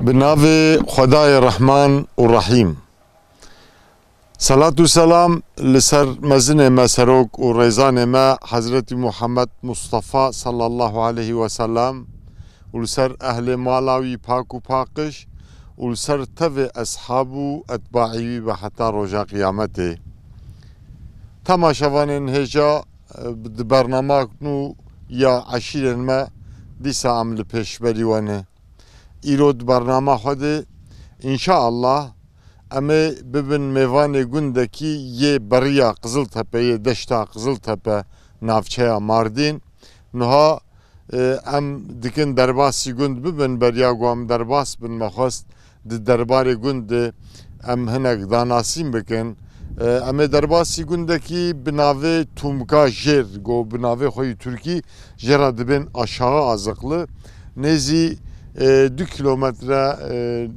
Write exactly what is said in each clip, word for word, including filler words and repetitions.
Bi navê Xwedayê Rehman û Rehîm. Selat û selam li ser mezinê me, serok û rêzanê me Hezretî Muhammed Mustafa sallallahu aleyhi ve sellem û li ser ehlê mala wî pak û paqij û li ser tevê eshab û etbaî wî ve heta roja qiyametê. Temaşevanên hêja, e, di bernama nû ya eşîrên me dîsa em li pêşberî we ne. Îro di bernama xwe de, înşaallah, em ê bibin mêvanê gundekî yê beriya Qiziltepe, yê deşta Qiziltepe, navçeya Mardîn. Niha, e, em dikin derbasî gund bibin, beriya ku em derbas bin, me xwest di derbarê gund de em hinek danasîn bikin. E, em ê derbasî gundekî bi navê Tumka Jêr, go bi navê xwe yî Tirkî, jê re dibên Aşağı Azıklı. Nêzî, e, du kilometre, e,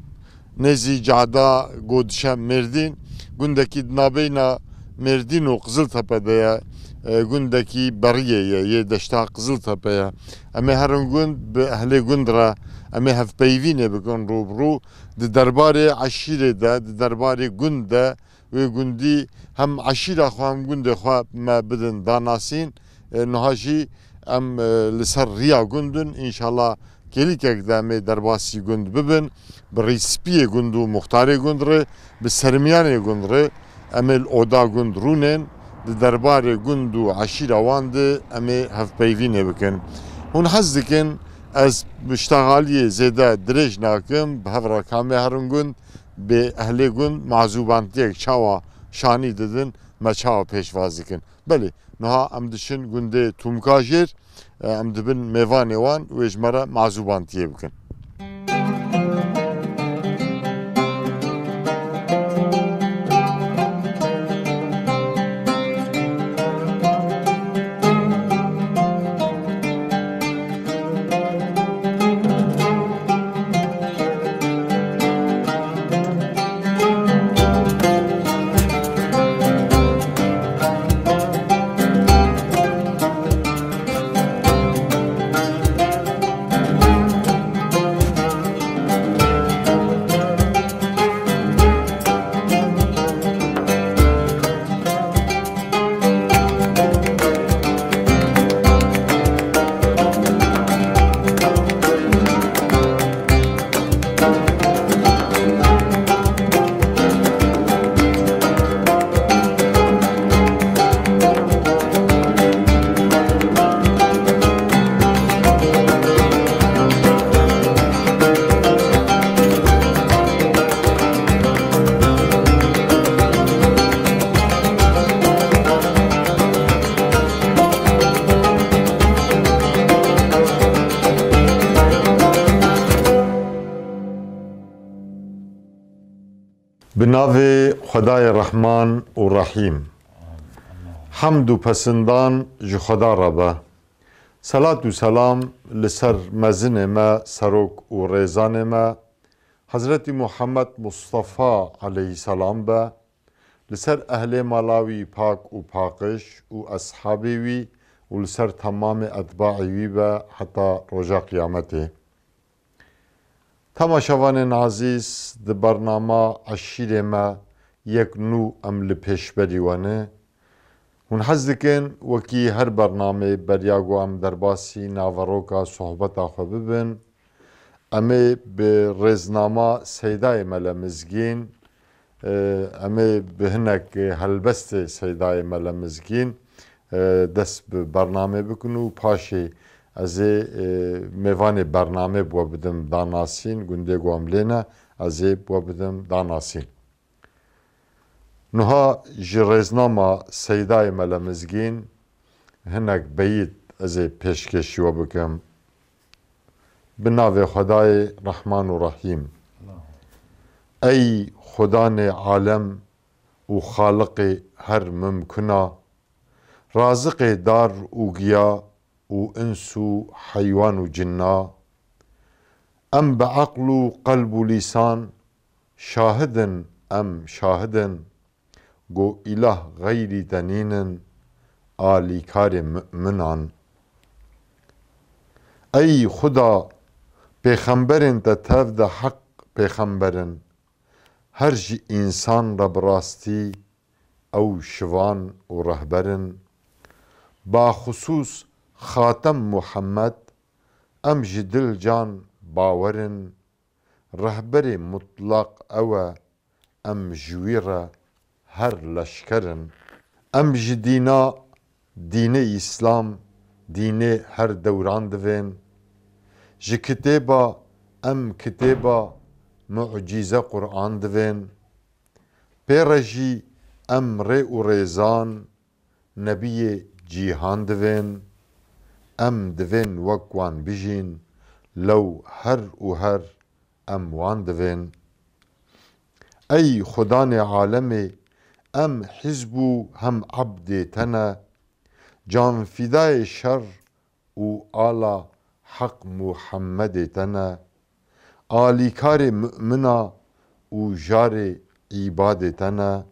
nêzî cada go diçe Mêrdîn. Gundekî di nabeyna Mêrdîn û Qiziltepe de ye. E, gundekî beriyê ye, yê deşta Qiziltepe ye. Em ê herin gund, bi ehlê gund re em ê hevpeyvînê bikin rû bi rû. Di derbarê eşîrê de, di derbarê gund de, wê gundî hem eşîra xwe hem gundê xwe me bidin danasîn. E, niha jî em, e, li ser riya gund in. Înşallah kêlîkek de em ê derbasî gund bibin. Bi rîspiyê gund û muxtarê gund re, bi sermiyanê gund re em ê li oda gund rûnên. Di derbarê gund û eşîra wan de em ê hevpeyvînê bikin. Hûn hez dikin ez bi ştaxaliyê zêde dirêj nakim, bi hev re ka em ê herin gund, bê ehlê gund mazûbantiyek çawa şanî didin, me çawa pêşvaz dikin. Belê, niha em diçin gundê Tumka Jêr, e, em dibin mêvanê wan, wê ji me re mazûbantiyê bikin. Bi navê Xwedayê Rehman û Rehîm. Hemd û pesindan ji Xweda re be. Selat û selam li ser mezinê me, serok û rêzanê me, Hezretî Muhammed Mustafa aleyhisselam be, li ser ehlê mala wî pak û paqij û eshabê wî û li ser temamê etbaî wî be heta roja qiyametê. Temaşevanên azîz, di bernama eşîrê me yek nû em li pêşberî we ne. Hûn hez dikin, wekî her bernamê, beriya ku em derbasî naveroka sohbeta xwe bibin, em ê bi rêznama Seydayê Mele Mizgîn, e, em ê bi hinek helbestê Seydayê Mele Mizgîn, e, dest bi bernamê bikin û paşê ez ê, e, mêvanê bernamê bi we bidim danasîn, gundê ku em lê ne, ez ê bi we bidim danasîn. Niha ji rêznama Seydayê Mele Mizgîn hinek beyît ez ê pêşkêşî we bikim. Bi navê Xwedayê Rehman û Rehîm. Ey Xudanê alem û Xaliqê her mimkuna, raziqê dar û giya û ins û heywan û cinna, em bi eql û qelb û lîsan şahid in, em şahid in, ku îlah xeyrî te nînin, alîkarê mu'minan. Ey Xuda, pêxemberên te tev de heq pêxember in. Her ji însan re bi rastî ew şivan û rehber in. Baxusûs Xatem Muhammed, em ji dil can bawer in. Rehberê mutlaq ew e, em ji wî re her leşker in. Em ji dîna, dînê Îslam, dînê her dewran divên. Ji kitêba, em kitêba mucîze Quran divên. Pê re jî em rê û rêzan, nebiyê cîhan divên. Em divên wek wan bijîn, lew her û her em wan divên. Ey Xudanê alemê, em hizb û hem ebdê te ne, canfidayê şer û ala Heq Muhemmedê te ne, alîkarê mumina û jarê îbadê te ne,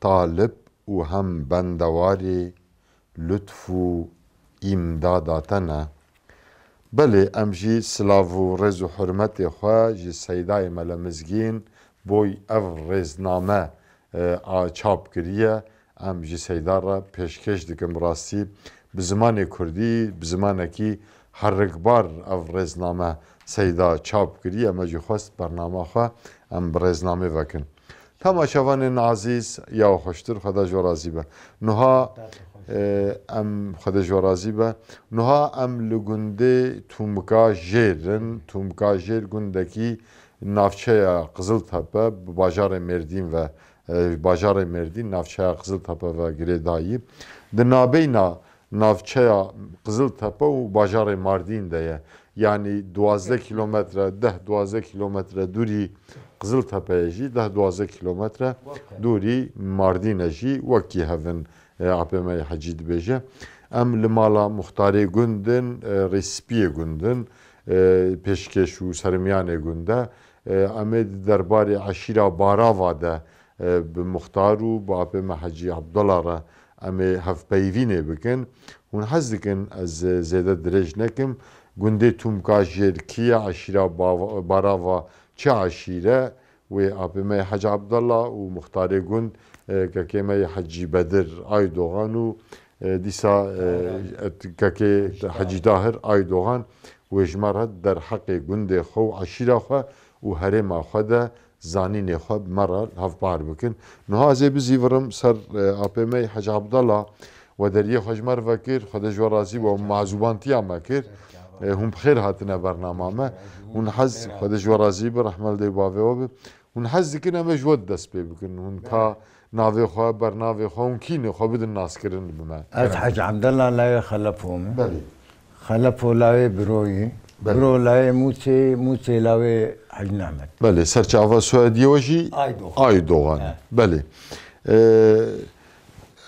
talib û hem bendewarê lutf û îmdada te ne. Belê, em jî silav û rêz û hurmetê xwe ji Seydayê Mele Mizgîn boy ev rêzname, e, a çap kiriye. Em ji Seyda re pêşkêş dikin. Bi rastî bi zimanê kurdî, bi zimanekî herikbar ev rêzname Seyda çap kiriye. Me jî xwest bernama xwe em bi rêznamê vekin. Temaşevanên azîz, ya xweştir, Xweda ji we razî be. Niha, e, em Xweda ji we razî be. Niha em li gundê Tûmka Jêr in. Tûmka Jêr gundekî navçeya Qiziltepe, bi bajarê Mêrdîn ve, e, bajarê Mêrdîn navçeya Qiziltepe ve girêdayî. Di nabeyna navçeya Qiziltepe û bajarê Mardîn de ye. Yanî duwazdeh kîlometre, deh duwazdeh kîlometre dûrî Qiziltepe ye jî, deh duwazdeh kîlometre dûrî Mardîn e jî, wekî hev in, e, A P M Hecî dibêje. Em li mala muxtarê gund in, e, rêspiyê gund in, e, pêşkêş û serimiyanê gund e. E, em ê di derbarê eşîra Barava de, e, bi muxtar û bi A P M Hecî Abdullah re em ê hevpeyvînê bikin. Hûn hez dikin ez zêde dirêj nekim. Gundê Tûmka Jêr kî ye, eşîra Bava-, Barava çi eşîre? Wê A P M Hecî Abdullah û muxtarê gund, e, kekê me yê Hecî Bedir Aydogan û, e, dîsa, e, et-, kekê Hecî Dahir Aydogan wê ji me re derheqê gundê xwe û eşîra xwe û herêma xwe de zanînê xwe bi me re hevpar bikin. Niha ez ê bizîvirim ser, e, A P M Hecî Abdallah, we deriyê xwe ji me re vekir, Xwedê ji we razî be, û mazûbantiya me kir. E, hûn bi xêr hatine bernama me. Hûn hez, Xwedê ji we razî be, rehme li dê û bavê we be. Hûn hez dikin em ê ji we dest pê bikin. Hûn ka navê xwe, bernavê xwe, hûn kî ne xwe bidin naskirin bi me. Ez Hec Abdallah lawê Xelefo me. Belê. Xelefo lawê Biroyî. Belê. Biro lawê Mûsê, Mûsê lawê Hecî Nehmet. Belê, serçava soyadiyê we jî Aydogan. Aydogan. He. Belê. Ee,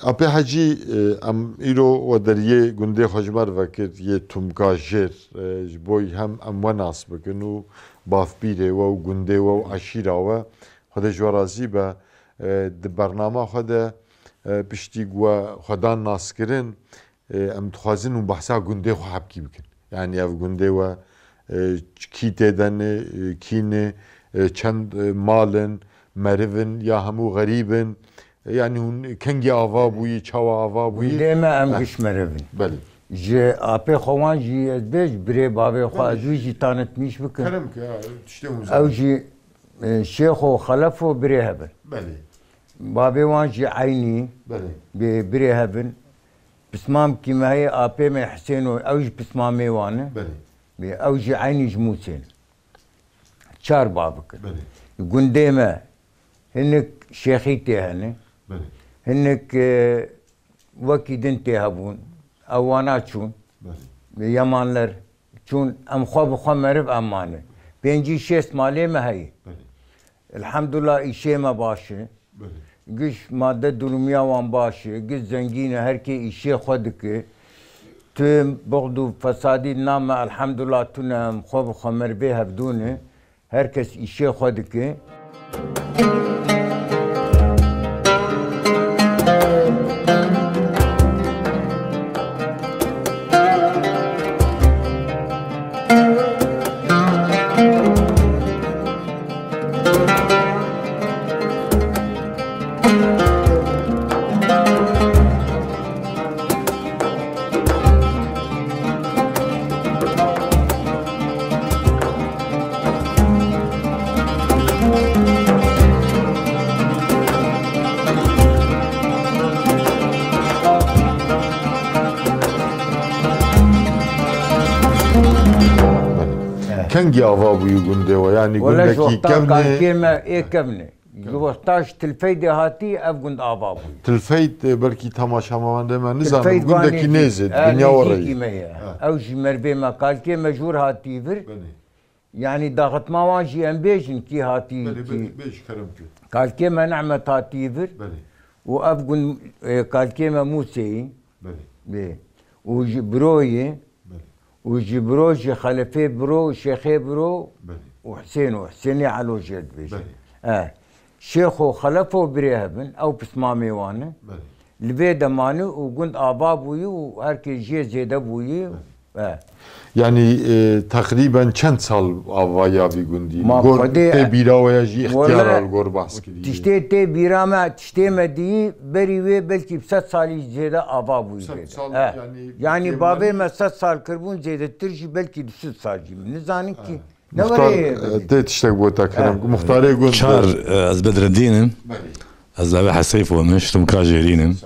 Apê Hecî, e, em îro we deriyê gundê xwe ji me re vekir, yê Tumka Jêr, e, ji bo hem em we nas bikin û bavpîrê we û gundê we û eşîra we, Xwedê ji we razî be, e, di bernama xwe de, e, piştî ku we xwe dan naskirin, e, em dixwazin hûn behsa gundê xwe hebkî bikin. Yanî ev gundê we, e, kî tê de ne, e, kî ne, e, çend, e, mal in, meriv in ya hemû xerîb in? E, yanî hûn kengî ava bûyî, çawa ava bûyî? Gundê me em Heh. giş meriv in. Belê. Ji apê xwe wan jî ez bêj, birê bavê xwe Belê. ez wî jî tanitmîş bikim. Kerem ke, ya, tiştê hûn Ew zanin. jî, e, Şêxo Xelefo birê hev in. Belê. Bavê wan jî eynî Belê. bi-, birê hev in. Pismamkî me heye, apê me Hisêno, ew jî pismamê wan e. Belê. Bê, ew jî eynî ji Mûsê ne. Çar bavik in. Belê. Gundê me hinik şêxîtê hene. Belê. Hinik, e, wekî din tê hebûn. Ew wana çûn. Belê. Bê, Yemanler çûn. Em xwe bi xwe meriv em mane. Pêncî şêst malê me heye. Belê. Elhamdulillah, îşê me baş e. Belê. Giş madde durumîya wan baş e, giş zengîn e, her kê îşê xwe dike. Tu buxd û fesadî name, elhamdulillah, tune em xwe bi xwe merivê hevdû ne. Her kes îşê xwe dike. Kengî ava bûyî gundê we? Yanî Wele ji gundekî wexta kevnê? Kalkê me ê kevnê. Ji wexta ji Tilfeydê hatî ev gund ava bûyî. Tilfeyd, e, belkî temaşevanê me nizanin, Tilfeyd gundekî vanê nêzê, e, dinya we nêzîkî reyî. Me ye. Ha. Ew jî mervê me, kalkê me jûr hatî vir. Belê. Yanî daxitma wan jî em bêjin kî hatî, Belê, kî. Belê, bêj kerem ki. Kalkê me Nehmet hatî vir. Belê. Û ev gund, e, kalkê me Mûsê yî. Belê. Bê. Û ji Biro yî. Belê. Û ji Biro, ji Xelefê Biro, Şêxê Biro Belê. Û Husên û Husênê Elo jê dibêjin. Belê. E, Şêxo Xelefo birê hebin, ew pismamê wan in. Belê. Li vê de mani û gund ava bûyî û herkê jê zêde bûyî. Belê. E. Yanî, e, teqrîben çend sal avaya vî gundî? Ma Gor xwedê tê bîra we ya jî, wele îxtiyara li gor behs kirî. Tiştê tê bîra me, tiştê me dî, berî wê belkî bi sed salî zêde ava bûyî. Sed sal, e, yanî yanî bavê me sed sal kiribûn, zêdetir jî, belkî du sed sal jî. Min nizanin kî. E. Ne Muxtar, were e, tê tiştek bo te kerem. E. Muxtarê gund. Çar, e, ez Bedreddîn im. Belê. Ez navê Heseyfo min, ştim ka Jêrîn im.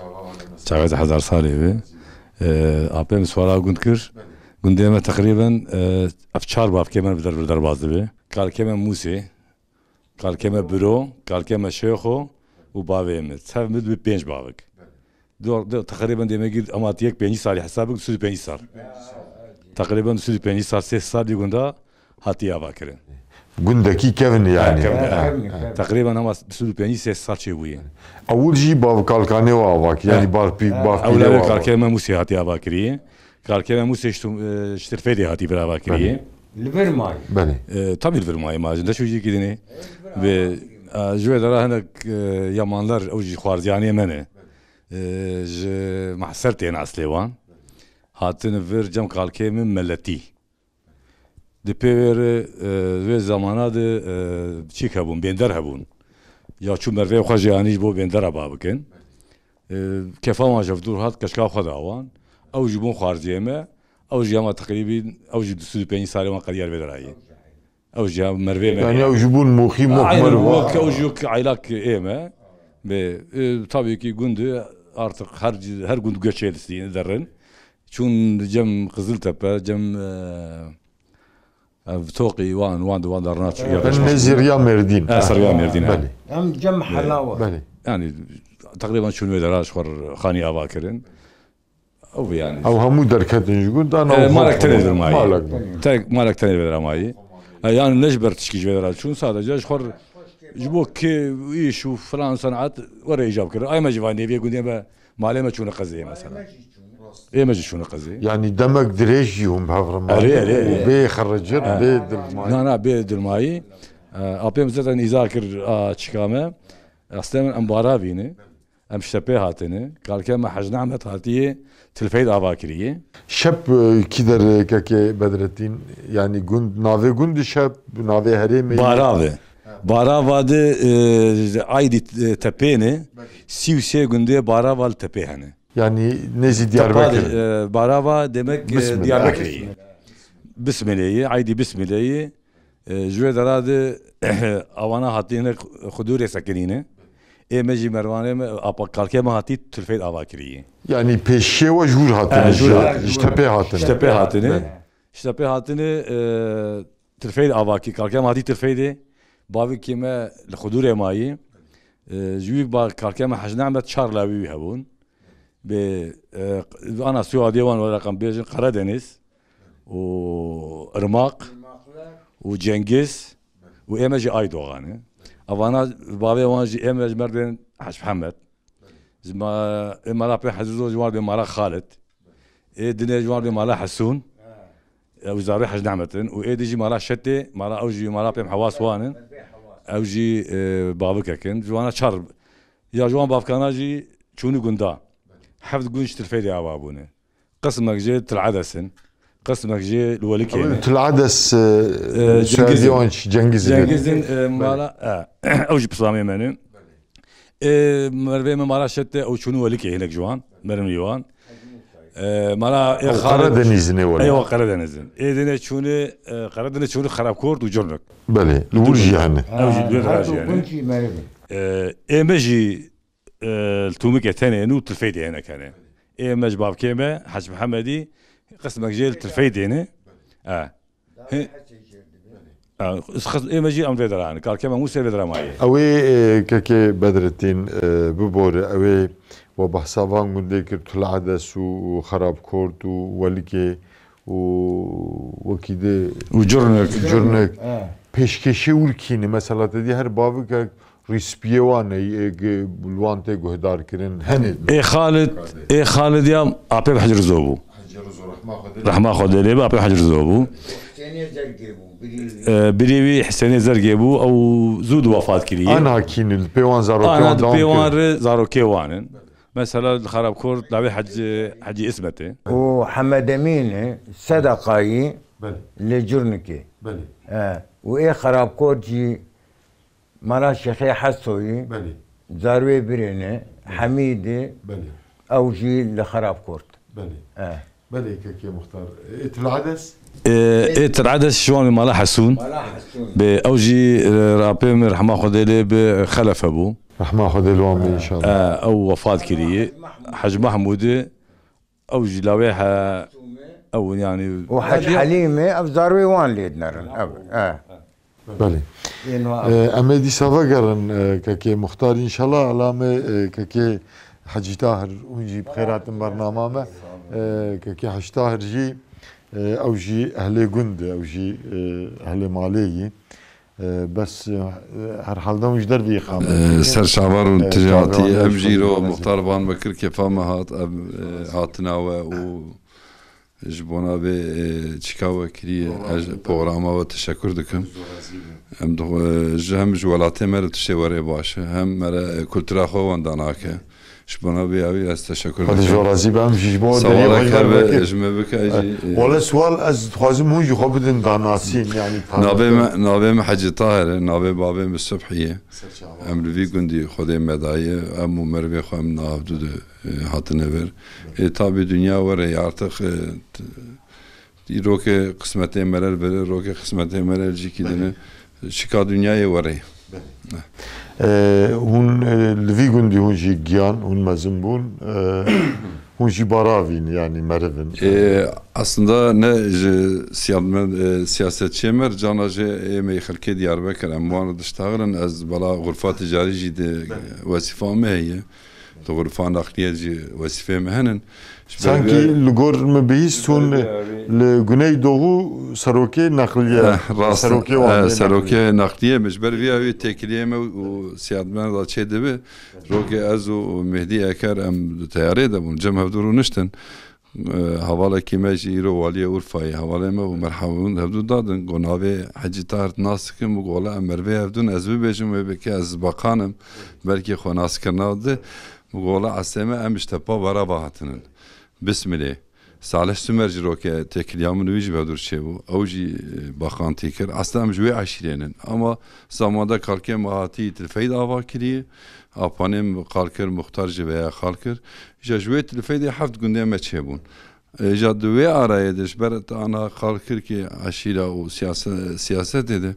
Çavêt hezar salê bi. E, apê min swara gund kir. Belê. Gundê me teqrîben, e, ev çar bavkê me bi der, bi derbas dibe. Kalkê me Mûsê. Kalkê me Biro, kalkê me Şêxo û bavê min. Tev min bi pênc bavik. Do, do, teqrîben demê gir, ama yek pêncî salî hesab bik, du sed û pêncî sal. Teqrîben du sed û pêncî sal, sê sal di gunda hatiye ava kirin. Gundekî kevin e yani. Ha, kevin e, ha. Ha, kevin e, ha. Kevin e. Teqrîben ama du sed û pêncî sê sal çêbûye. Ewil jî bav kalkanê wa ava kir, yani, ha, bar pî, ha, bav pîrê wa ava. Kalkê me Mûsê hatiye ava kiriye. Kalkê me Mûsê ji tu-, e, ji Tilfeydê hatî vir ava kiriye. Belê. Li vir mayî. Belê. E, tabî li vir mayî ma, ji ne şûjî kidinê. Ve, e, ji wê dera hinek, e, yamanlar, ew jî xwarziyanê me ne. E, ji Mahser tên eslê wan. Hatin vir cem kalkê min Meletî. Di pê wê re, e, wê zamana de, e, çîk hebûn, bênder hebûn. Ya çû mervê xwe jî anî ji bo bêndera ba bikin. E, kefa wan ji dûr hat, keçika xwe da wan. Ew jî bûn xwarziyê me. Ew jî hema teqrîbî, ew jî du sed û pêncî salê wan qediyar vê derayê. Ew jî ya mervê me. Yani ew jî bûn moxî, mox. Aynen, mer mox, ew jî yok aylak ê me. Ve, e, tabii ki gund artık her, her gund göç edildi, derin. Çûn cem Qiziltepe, cem, e, ev toqî wan, wan di wan derna çû. Evet. Nêzî Riya Mêrdîn. E, ser Riya Mêrdîn, e. Belê. Em cem Helawa. Belê. Yani, teqrîben çûn wê dera ji xwe xanî ava kirin. Ew yani. Ew hemû derketin ji gund, ana, e, ew malek tenê xwe, dirmayî. Malek. Tek malek tenê dirmayî. E, yani ne ji ber tişkî ji wê dera çûn, sadece ji xwe ji bo ki îş û filan senat were îcab kirin. Ay me jî van nêviyê gundê me, malê me çûne qezê mesela. Ê me jî çûne qezê. Yani demek dirêj jî hûn bi hev re mane. Erê, erê, erê. Bê xericir, ha, bê dilmayî. Na, na, bê dilmayî. E, apê min zaten îza kir, a, çika me. Aslê min em Baravî ne. Em ji Tepê hatine. Kalkê me Hec Nehmet hatiye Tilfeyd ava kiriye. Şep, e, kî der, e, kekê Bedretîn, yani gund, navê gund şep, navê herêmê? Barave. Barava de, e, aydî, e, Tepê ne. Belê. Sî û sê gundê Barava li Tepê hene. Yani nêzî Diyarbekir. Tepa de, e, Barava demek, e, Bismillah. Diyarbekirê ye. Bismileyê, aydî Bismileyê. E, ji wê dera de awana hatî hinek xudûrê sekinîne. Ê me jî mervanê me, apa kalkê me hatî Tilfeyd ava kirî. Yani pêşiyê we ji hûr hatine, e, ji hûr ji, hat-, ji Tepê hatine. Ji Tepê hatine. Belê. Ji Tepê hatine, e, Tilfeyd ava kî, kalkê me hatî Tilfeydê. Bavikê me li xudûrê mayî. E, ji wî ba kalkê me Hec Nehmet çar lawî wî hebûn. Bi, e, ana soyadê wan were, em bêjin Karadeniz û Irmaq û Cengiz û ê me jî Aydogan e. Evana bavê wan jî ê me ji merdên Hec Mihemed. Ji ma-, ê mala pê Hezîzo ji wan bê mala Xalid. Ê dinê ji wan bê mala Hesûn. Ew zarê Hec Nehmet in. Û ê dî jî mala Şetê, mala ew jî mala pê Hewas wan in. Ew jî, e, bavikek in. Ji wana çar, ya ji wan bavkana jî çûnî gunda. Heft gund ji Tilfeydê ava bûne. Qismek jê Til Edes in. Qismek jê li Welikê ne. Til Edes, e, e, soyadê wan çi? Cengiz in. Cengiz in, e, mala, e, ew jî pisamê me ne. E, mervê me mala Şetê, ew çûnî Welikê hinek ji wan. Merin wî wan. E, mala, e, Ew Xalid Karadenizin ê wele. Ew Karadenizin. Ê dinê çûnî, e, Karadeniz çûnî Xerabkort û Curnik. Belê, li wir jî hene. Ew jî li wir jî hene. Her du gund jî meriv in. E, ê me jî, e, li Tûmikê tenê nû Tilfeydê hinek hene. Ê me ji bavkê me, Hec Mihemedî, qismek jê li Tilfeydê ne. E. Hi-, Ha, xis-, ê me jî em vê dera ne. Kalkê me Mûsê vê dera maye. Ew ê, e, kekê Bedretîn, e, bibore, ew ê we behsa van gundê kir, Til Edes û, û Xerabkort û Welikê û wekî dê Û Curnik. Curnik. He. Pêşkêşê wir kî ne? Mesela te dî her bavikek rîspiyê wan e, ê ge-, li wan tê guhdar kirin. Hene. Ê Xalid, ê Xalid ya apê bi Hecî Rizo bû. Hecî Rizo, rehma Xwedê lê. Rehma Xwedê lê bi apê Hecî Rizo bû. Husênê Zergê bû, birî wî. E, birî wî Husênê Zergê bû, ew zû di wefat kiriye. Ana kî ne, li pê wan zarokê Ana wan di dewam pê wan kirin. Re zarokê wan in. Mesela li Xerabkort lawê Hecî, Hecî Îsmetê. Û Hemed Emînê Sedaqayî Belê. Li Curnikê. Belê. E, û ê Xerabkort jî Mala Şêxê Hesoyî, Belê. Zarwê Birêne, Belê. Hemîdê, Belê. Ew jî li Xerabkort. Belê. E. Belê, kekê Muxtar. Ê Til Edes? Ê, ê Til Edes ji wan Mala Hesûn. Mala Hesûn. Bi ew jî, e, rapê min rehma Xwedê lê bi Xelef hebû. Rehma Xwedê li wan be inşallah. E, ew wefat kiriye. Hec Mahmûdê. Ew jî lawê he, ew yani Û Hec Helîmê, ev zarwê wan lê dinerin. Ev, e. Belê. Ê, no, ev. E, em ê dîsa vegerin, e, kekê Muxtar, înşallah, elamê, e, kekê Hecî Tahir, hûn jî bi xêr hatin bernama me. E, kekê Hecî Tahir jî, e, ew jî ehlê gund e, ew jî, e, ehlê malê yî. E, bes, e, herhalde hûn ji dervî xame. E, ser çavar û E, tijî çavar hatî, û ev jî îro tijî muxtar van me kir, kefa me hat, ev, e, hatina we û ji bona vê, e, çika we kiriye, ez programa we teşekur dikim. Em dixwe, ji hem ji welatê me re tiştê werê baş e, hem me re, e, kultura xwe wenda nake. Ji bona vê awî ez teşekur dikim. Xwedê ji we razî be, em jî ji bo deriyê Sewalek xwe ji ber hebe, vekir. Ji me bike, ez jî, e, Wele Siwal, ez dixwazim hûn jî xwe bidin danasîn, yanî Navê me, navê me Hecî Tahir e, navê bavê min Subhî ye. Em li vî gundî Xwedê me daye, em û merivê xwe em navdû de, e, hatine vir. Ê tabî dinya were ye, artık, e, t-, îrokê qismetê me re vir, rokê qismetê me re cîkî dine. Çika dinyayê were ye. Belê. E, hûn, e, li vî gundî hûn jî giyan, hûn mezin bûn, e, hûn jî baravîn, yanî meriv in. E, aslında ne ji siyadme-, e, siyasetçiyê me re, cana jê ê me yê xelkê Diyarbekir, em wan re diştaxirin, ez bela xurfa ticarî jî de Belê. Wesîfa me heye. Di xurfa naqliye jî wesîfê me henin. Ji ber Sankî vê li gor min bihîst hûn Ji ber vê li Güneydoğu serokê naqliye, Eh, rast, serokê wan eh, bê serokê naqliye. Naqliye me. Ji ber vê wê têkiliyê me û siyadmena da çê dibe. Rokê ez û Mehdî Eker em di teyarê de bûn. Cem hevdû rûniştin. Eh, hevalekî me jî îro waliyê Urfayê hevalê me û merheba hûn hevdû dadin. Got navê Hecî Tahir nas dikim û got wela em merivê hevdûn ez bibêjim wê bike ez baqan im. Belkî xwe naskirina di. Min got, wela esê me em ji tepa Barava hatinin. Bismilê. Salih Sümer jî roke têkiliya min wî jî bi dûr çêbû. Ew jî, e, baqantî kir. Aslında em ji wê eşîrê nin. Ama zamanda kalkê me hatî Tilfeyd ava kiriye. Apanê min qal kir, muxtar jî veya qal kir. Îja ji wê Tilfeydê heft gundê me çêbûn. E, îja di wê arayê de ji ber te ana qal kir ki eşîra û siyase-, siyasetê de.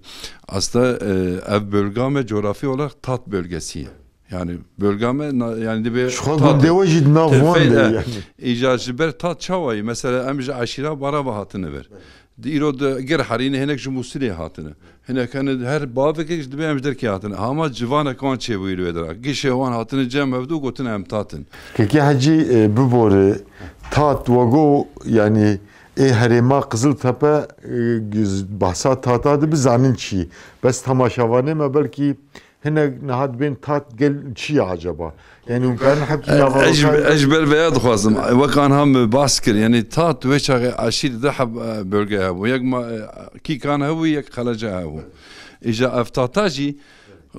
Aslında, e, ev bölga me coğrafi olarak Tat bölgesi ye. Yani bölga me na-, yani dibe Ji xwe Tat gundê we jî di nav wan Tilfey de de, yani. Îca ji ber Tat çawa ye? Mesela em ji eşîra Barava hatine ver. Di îro di Gir Herînê hinek ji Mûsilê hatine. Hinek hene her bavekek ji dibe em ji derkê hatine. Hama civanek wan çêbûyî li wê dera. Gişê wan hatine cem hevdû gotine em Tat in. Kekê Hecî, e, bibore, Tat we go, yani ê herêma Qiziltepe, e, giz-, bahsa Tata dibe zanin çi. Bes temaşevanê me belkî Hinek niha dibên Tat gel çi ye acaba? Yani hûn karin hepkî E, nava ez, ez ji ber veya dixwazim. Wek anha min behs kir. Yani Tat wê çaxê eşîr de heb, e, bölge hebû. Yek ma, e, Kîkan hebû, yek Xelece hebû. Îja ev Tata jî,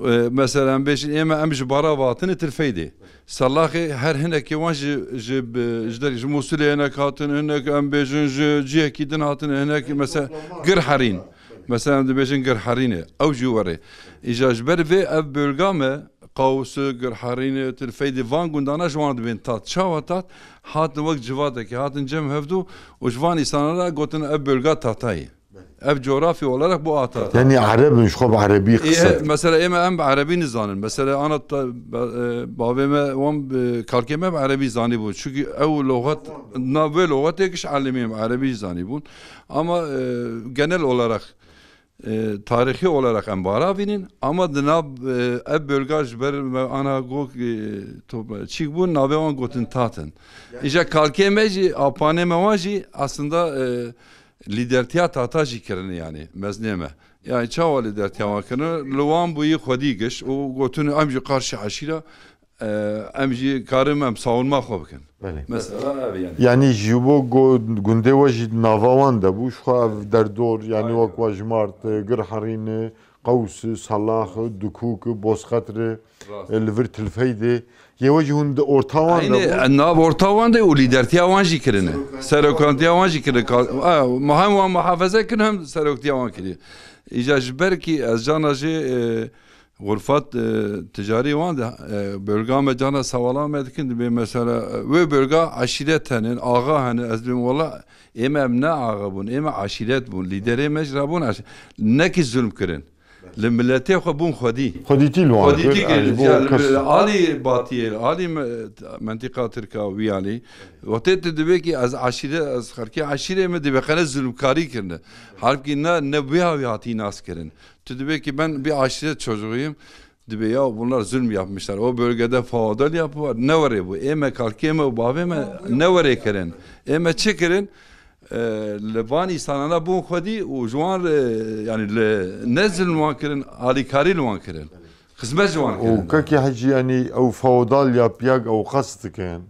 e, mesela em bêjin, ême em ji Barava hatine Tirfeydê. Salaxê her hinekê wan ji, ji, bi, ji der, ji Mûsilê hinek hatin, hinek em bêjin ji cihekî din hatin, hinek mesela Gir Herîn. Mesela em dibêjin Gir Herînê, ew jî werê. Îja ji ber vê ev bölga me, Qawsi, Gir Herînê, Tirfeydê van gundana ji wan dibên Tat. Çawa Tat? Hatin wek civatekê, hatin cem hevdû û ji van îsana re gotin ev bölga Tatayê. Ev coğrafya olarak bu a Tata. Yani Ereb in, ji xwe bi Erebî Ê, qise dikin. Mesela ême em bi Erebî nizanin. Mesela ana ta-, ba-, e, bavê me wan, e, kalkê me bi Erebî zanî bûn. Çünkü ew logat, na vê logatê giş alemî em Erebî zanî bûn. Ama, e, genel olarak E, tarîxî olarak em bara vînin, ama di nav, e, ev bölga ji ber me ana got, e, top-, çîk bûn, navê wan gotin Tatin. Îja kalkê me jî, apanê me wan jî aslında, e, lîdertiya Tata jî kirine, yani meznê me. Yani çawa lîdertiya wan kirine? Li wan bûyî xwedî giş û gotin em jî qarşî eşîra, e, em jî karin em savunma xwe bikin. Belê. Mesela ev yani. Yani ji bo go-, gundê we jî nava wan de bû, ji xwe ev derdor, yani aynen, wek we jimart, e, Girherîn, Qews, Salax, Dukûk, Bozqetr, rast, e, li vir Tilfeydê. Yê we jî hûn di orta wan de bû. Aynî, e, nav orta wan de û lîdertiya wan jî kirine. Serokantiya wan jî kirine. Ka-, e, hem wan muhafeze kirin hem seroktiya wan kiriye. Îca ji ber kî ez cana jî, e, Xurfat, e, ticarî wan de, e, bölga me cana sewala me dikin, dibê mesela, e, wê bölga eşîret hene, axa hene, ez dibêm wela ê me em ne axa bûn, ê me eşîret bûn, lîderê me jî re bûn eş-, nekî zulm kirin. Li miletê xwe bûn xwedî. Xwedîtî li wan kir, kirin, ji bo ya li kes. Alî Batiyê, alî me-, mentîqa Tirka wî alî. Wextê tu dibê kî ez eşîre, ez xelkê eşîrê me dibê qene zulmkarî kirine. Halbukî ne, ne wî hawî hatî nas kirin. Tu dibê ki ben bir aşiret çocuğuyum. Dibê ya bunlar zulm yapmışlar. O bölgede feodal yapı var. Ne were bu? Ê me kalkê me û bavê me ne were kirin? Ê me çi kirin? E, li van îsanana bûn xwedî û ji wan re, yani li, ne zulm wan kirin, alîkarî li wan kirin. Xizmet ji wan kirin. Û kekê Hecî, yani ew feodal yapıya ew qest dikin.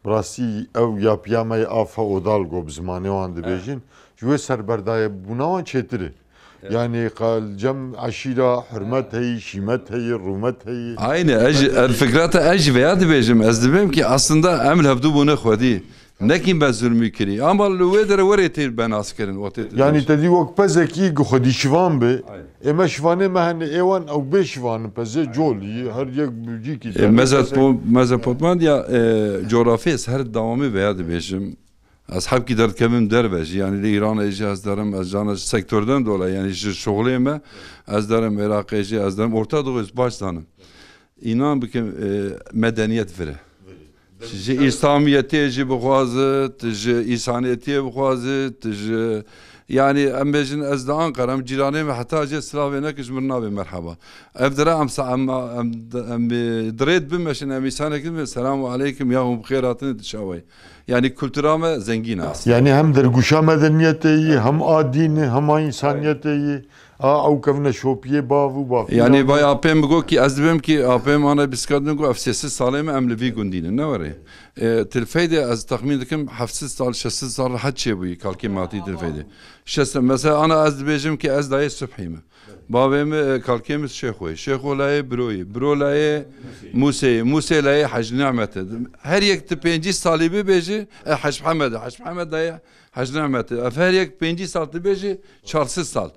Bi rastî ew yapıya me yê a feodal go bi zimanê wan dibêjin, ji wê serberdayebûna wan çêtir e. Evet. Yani qal cem eşîra hurmet heyî, şîmet heyî, rûmet heyî. Aynen, ez, el fikrata ez jî veya dibêjim. Ez dibêm ki aslında em li hevdû bûne xwedî. Nekî me zulmî kirî. Ama li wê dere werê tê be nas kirin, wextê tê Yani dibêjin. Te dî wek pezekî gi xwedî şivan bi. Aynen. Ê me şivanê me hene, ê wan ew bê şivan in, pezê colî, her yek bi cîkî E, te. Mezopot-, Mezopotamya, e, coğrafyası her devamı veya dibêjim. Ez hebkî derdikevim derve jî, yani li Îranê jî ez derim, ez cana ji sektörden dolayı, yani ji şuxulê me, ez derim Iraqê jî, ez derim Orta Doğu ez baş zanim. Înan bikim, e, medeniyet vire. Ji Îslamiyetê jî bixwazit, ji îsaniyetiyê bixwazit, ji, yani em bêjin ez di Ankara, em cîranê me heta jê silavê neke ji min nabê merheba. Ev dire em sa-, em, em, em, e, dirêt bimeşin, em îsanekî bimeşin, selamu aleykum, ya hûn bi xêr hatin, tu çawa yî? Yani kultura me zengîn e aslında. Yani hem dergûşa medeniyetê yî, hem a dînê, hem a însaniyetê yî, a ew kevneşopiyê bav û bavî. Yani vay apê min got ki ez dibêm ki apê min ana biskatine got ev sê sed salê me em li vî gundî ne, ne were. E, Tilfeydê ez texmîn dikim heft sed sal, şeş sed sal rehet çêbûyî kalkê me hatî Tilfeydê. Şeş sed, mesela ana ez dibêjim ki ez dayê Subhî me. Bavê min, e, kalkê min Şêxo ye. Şêxo layê Biro ye. Biro layê Mûsê ye. Mûsê layê Hec Nîmet e. Her yek tu pêncî salî bibêjî, e, Hec Mihemed e. Hec Mihemed layê Hec Nîmet e. Ev her yek pêncî sal tu bêjî, çar sed sal.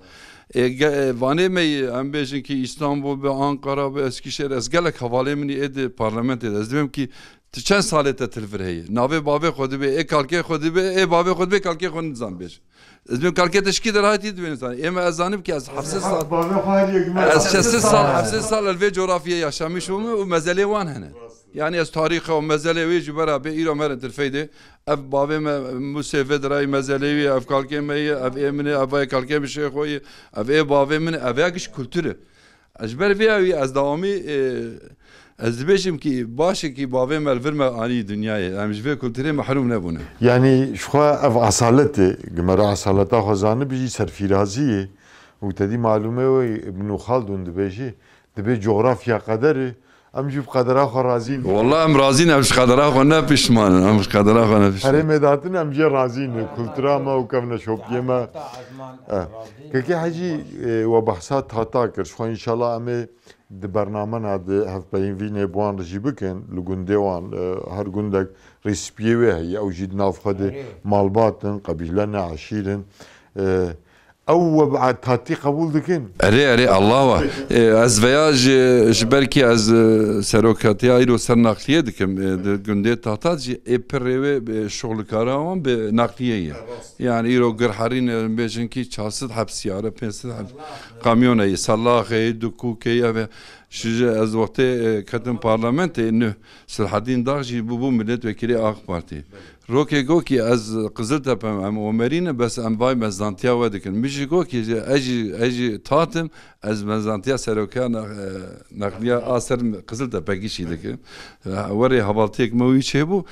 E, ge-, e, vanê me ye, em bêjin ki Îstanbul be, Ankara be, Eskişehir, ez gelek hevalê min ê di parlamentê de. Ez dibêm ki tu çend salê te Tilvir heye? Navê bavê xwe dibê, ê kalkê xwe dibê, ê bavê xwe dibê, kalkê xwe nizan bêj. Ez dibêm kalkê te ji kî derhatî dibê nizan. Ê me ez zanim ki ez heft sed sal, bavê xwe her yek me ez şeş sed sal, heft sed sal li vê coğrafyayê yaşamış bûme û mezelê wan hene. Yani ez tarîxa û mezelê wê ji bera bê îro me re Tilfeydê. Ev bavê me Mûsê Vedirayî mezelê wî, ev kalkê me ye, ev ê min e, ev vayê kalkê min Şêxo ye, ev ê bavê min e, ev ya giş kultur e. Ez ji ber vê ya wî ez dewamî, e, ez dibêjim ki baş e ki bavê me li vir me anî dinyayê. Em ji vê kulturê mehrûm nebûne. Yani ji xwe ev esalet e, gi me re esaleta xwe zanibî jî serfîrazî ye. Û te dî malûmê wê Ibnû Khaldûn dibêjî, dibê coğrafya qeder e, em jî bi qedera xwe razî ne. Wallah em razî ne, em ji qedera xwe ne pişman in, em ji qedera xwe ne pişman in. Herêmê datin em jê razî ne, kultura me û kevneşopiyê me. Eh. Kekê Hecî, e, we behsa Tata kir, ji xwe înşallah em ê di bernamena di hevpeyvînê bi wan re jî bikin, li gundê wan, e, her gundek rîspiyê wê heye, ew jî di nav xwe de malbat in, qebîle ne, eşîr in. E, Ew we bi tatî qebûl dikin? Erê, erê, Allah wa. E, ez veya ji, ji ber ki ez, e, serokatiya îro ser naqliye dikim, e, di gundê Tahtat jî ê pirê wê, e, şuxlikara wan bi naqliye ye. Yani îro Girherîn, e, bêjin ki çar sed heb siyare, pênc sed heb kamyonê ye, Salaxê ye, Dukûkê ye ve. Şije ez wextê, e, ketim parlamentê, nuh Selahaddin Dax jî bûbû milletvekilî AK Partî. Rokê got ki ez Qiziltepe me, em Omerî ne, bes em vay mezantiya we dikin. Min jî got ki ez jî, ez jî tat im, ez mezantiya serokeya nex-, e, nexliya a ser Qiziltepe gişî dikim. E, werê hevaltiyek me wî çêbû.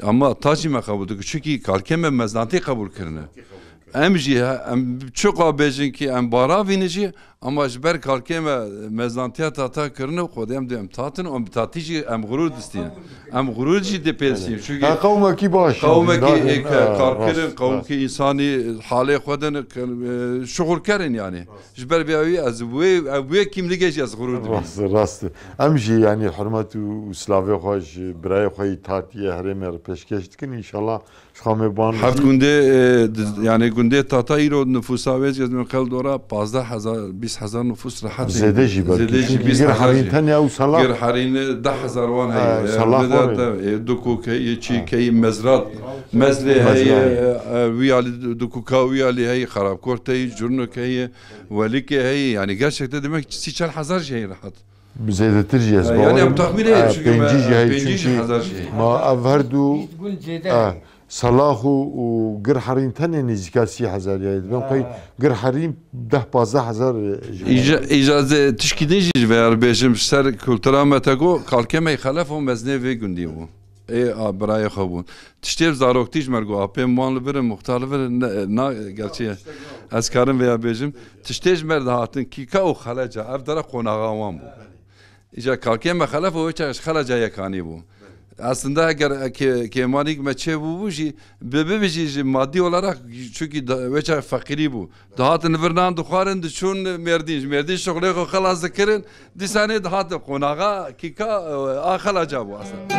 Ama ta jî me qebûl dikin. Çunkî kalkê me mezantî qebûl kirine. Em jî he-, em çiqa bêjin ki em baravîne jî, ama ji ber kalkê me mezantiya tata kirine, Xwedê em dê em tatin, em bi tatî jî em xurûr distînin. Em xurûr jî dê pêsîn. Çunkî Ha, qewmekî baş in, qewmekî, dîndar in. e, Ha, kalkirin, rast, qewmekî rast. Însanî halê xwe din, e, şixulkerin yani. Ji ber vê wî ez wê, ev wê kîmligê jî ez xurûr dibînim. Rast, rast. Em jî yani hurmet û, û silavê xwe ji birayê xwe yî tatiyê herêmê re pêşkêş dikin. Înşallah Ji xwe me ban Heft gundê, e, di-, yani gundê tata îro nifûsa wê jî ez min qel dora pazdeh hezar, bîst hezar nifûs rehet e. Zêde jî belkî. Zêde jî, çünkü bîst hezar jî. Gir Herîn tenê ew Selax. Gir Herîn deh hezar wan heye. E, Selax wan heye. E, Dukuk heye, Çîk heye, Mezrat. Mezlê heye, e, e, wî alî Dukuka, wî alî heye, Xerabkort heye, Curnuk heye, Welikê heye. Yani gerçekten demek sî çar hezar jî heye rehet. Zêdetir jî ez Ha, yani bawer em im. tahmîn e, E, çünkü pêncî me, jî heye, pêncî çünkü hezar jî heye. Ma ev her du, Bîst gund zêde e, heye. Selax û, û Gir Herîn tenê nêzîka sî hezar heye. Dibên Ha. qey Gir Herîn deh pazdeh hezar jî heye. Îca-, îca ez ê tişkî din jî ji vê re bêjim, ji ser kultura me te got, kalkê me Xelef û mezinê vê gundî bû. Ê, a, birayê xwe bûn. Tiştê bi zaroktî ji me re got, apê wan li vir in, muxtar li vir in, ne, na, gerçî ez karim vêya bêjim. Tiştê ji me re dihatin, kîka û xeleca, ev dera qonaxa wan bû. Îca kalkê me Xelef û wê çax ji Xeleca yekanî bû. Aslında eger ke-, kêmanîk me çê bûbû jî, bi, bibe jî ji madî olarak, çünkü da, wê çax feqîrî bû. Dihatin li vir nan dixwarin, diçûn Mêrdîn. Ji Mêrdîn şixulê xwe xelas dikirin, dîsanê dihatin qonaxa kîka, e, a Xelaca bû aslında.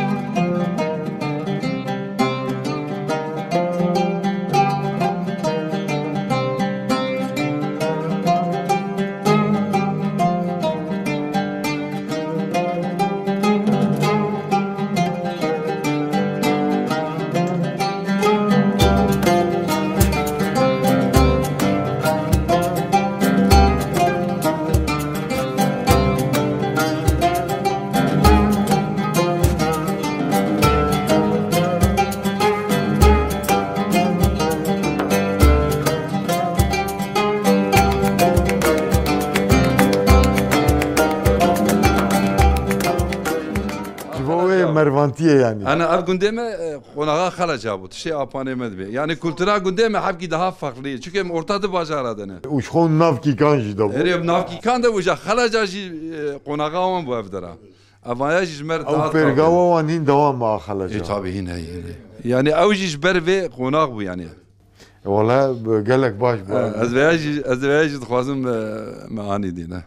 Ji bo wê mervantiyê yanî. Ana ev gundê me, e, qonaxa Xeleca bû. Tiştê apanê me dibê. Yani kultura gundê me hevkî daha farklı. Çünkü em orta di bajara de ne. Û ji xwe nav kîkan jî de bû. Erê, nav kîkan de bû, ja Xeleca jî, e, qonaxa wan bû ev dera. Evaya jî ji me re Ew daha pêrgawa wan hîn dewam a Xeleca. E, tabii hîn heye, hîn heye. Yani ew jî ji ber vê qonax bû yani. E, wala gelek baş bû. E, ez vêya jî, ez vêya jî dixwazim, e, me anî dîne.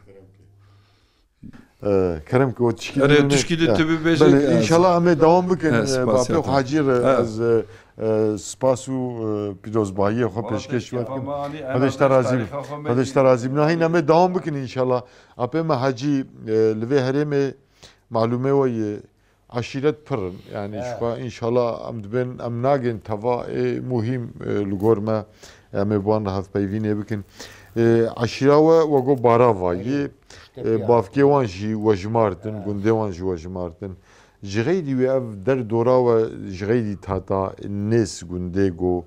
E, kerem ki o tişkî Erê, din tişkî din ya. Tu bibêje Belê, ki ez înşallah em ê dewam bikin. He, E, spas bapê ya xwe te. Hacî re He. ez, e, e, spas û, e, pîrozbahiyê xwe Wala pêşkêş pêşkêş we dikim. Xwe me anî, Xwedê ji te razî be. Xwedê ji te razî be. Nahîn em ê dewam bikin înşallah. Apê me Hacî, e, li vê herêmê malûmê we yê eşîret pir in. Yani He. ji xwe înşallah em dibên, em nagên teva ê muhîm, e, li gor me. Em ê bi wan re hevpeyvînê bikin. E, eşîra we, we got Barava yê. Erê, E, Ştepiya. Bavkê wan jî wejimar din, He. gundê wan jî wejimar din. Ji xeyrî wê ev der dora we, ji xeyrî tata nêz gundê go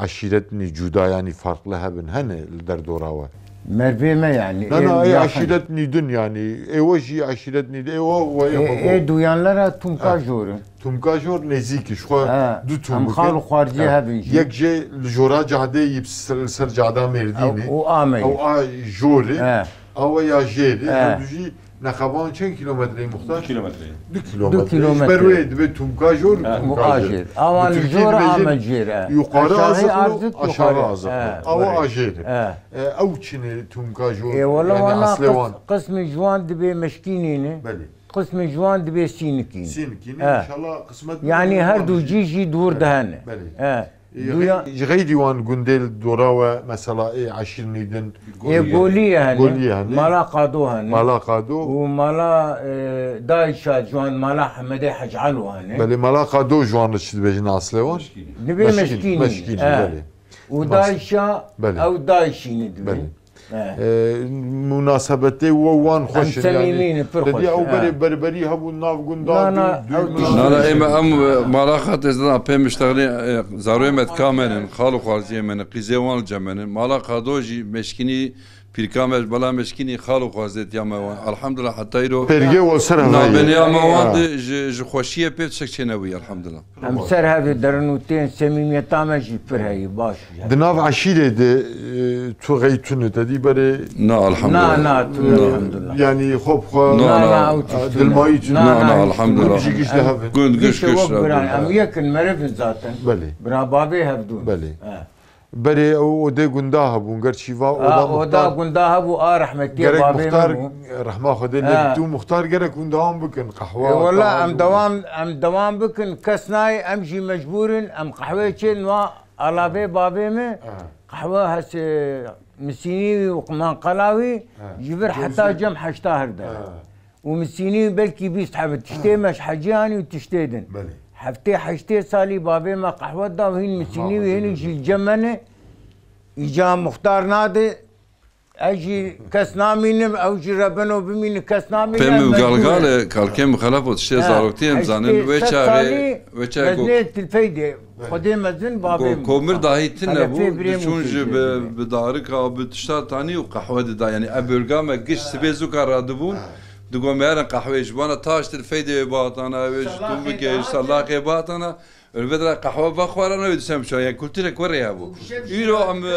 eşîretnî cuda, yanî farklı hebin, hene li der dora we? Mervê me yanî, Na, ê na, ê yaxin. Eşîretnî din yanî, ê we jî eşîretnî din, ê we, we, Ê, we, ê duyanlara Tumka Ha. Jor in. Tumka Jor nêzîk, ji xwe Ha, du em Tumuk xal in. û xwarcî Ha. hebin jî. Yek jê li jora cadê yî ser, ser cada Mêrdînê. Ew, û Ameyê. Ew a Jorê. Ha. Awa ya jêrê, He. Ew jî nexeban çend kilometre ye, muxtar? Du kilometre ye. Du kilometre. Du kilometre. Ji ber wê dibe Tumka Jor, He. Tumka Tumka Jêr. Jêr. Awan Bi Tirkî jor dibêjin, Amed Jêr, he. Yukarı Aşağı Azıklı, Azık, aşağı yukarı Azıklı. He. Awa Azêr. He. E, ew çi ne Tumka Jor, Ew, wala yani wana aslê qis-, wan. Qismê ji wan dibê Meşkînî ne. Belê. Qismê ji wan dibê Sînikî ne. Sînikî ne, He. inşallah qismet Yani bû her wan du jî. cî jî dûr Belê. de hene. Belê. He. Ê, Duya- ji xeyrî wan gundê li dora we, mesela, ê eşîrnî din, Ê Goliyê. Goliyê hene. Goliyê hene. Mala Qado hene. Mala Qado. Û mala, e, Dayşa ji wan, mala Hemedê Hec Elo hene. Belê, mala Qado ji wan re çi dibêjin aslê wan? Meşkînî. Dibê Meşkînî, Meşkînî. Meşkînî, He. belê. Û Bas. Dayşa, Belê. ew Dayşînî dibê. Belê. E, munasebetê we wan xweş in, yanî. Te dî ew berê berberî hebû nav gunda. Na, na, ew tişt. Na, na, ême em, e, mala xwe tê zana pê miştexlî, e, zarokê me dika me nin, xal û xwarziyê me nin, qîzê wan li cem me nin. Mala Qado jî meşkînî, pîrka me ji bela meşkînî, xal û xwarzê tiya me wan. Elhamdulillah, heta îro. Pêrgê we ser hevayê. Nabêniya me wan de ji, ji xweşiyê pê tiştek çênebûye, elhamdulillah. Em ser hevê derin û tên semîmiyeta me jî pir heyî baş. Di nav eşîrê de, e, tu xey tune te dî berê? Na, elhamdulillah. Na, na, tune, elhamdulillah. Yanî xwe bi xwe, na, na, ew tişt tune, dilmayî tune. Na, na, elhamdulillah. Gund jî giş li hev in. Gund giş, giş wek biran. Em yek in, meriv in zaten. Belê. Bira bavê hevdûn. Belê. He. Berê ew odê gunda hebûn, gerçî va oda muxtar. Oda gunda hebû, a rehmetiyê bavê min bû. Gerek muxtar, rehma Xwedê lê bî, tu muxtar gerek hûn dewam bikin, qehwe. E, wela em dewam, em dewam bikin, kes nayê, em jî mecbûr in, em qehweyê çêdin, wa alavê bavê min, qehwe hesê misînî wî û manqela wî, ji vir heta cem heşta her der. Û misînî belkî bîst hebin. Tiştê me ji hecî anî û tiştê din. Belê. Heftê heştê salî bavê me qehwe da û hîn misînî û hîn jî li cem me ne. Îca muxtar nade. Ez jî kes namînim, ew jî rebeno bimînin, kes namîne. Pê min galgale, kalkê min xelef û tiştê zaroktî em zanin. Wê çaxê, wê çaxê ku mezinê Tilfeydê, Xwedê mezin bavê min. Komir dahî tune bû, diçûn jî bi, bi darika, bi tişta tanî û qehwe dida. Yanî ev bölga me giş sibê zûka radibûn. Digo me herin qehweyê ji bona ta ji Tilfeydê wê bihatana, wê ji Tûmikê, ji Sellaqê bihatana. Li vê dera qehwe vexwarana, wê dîsa biçûna. Yanî kulturek werê hebû. Îro em, e,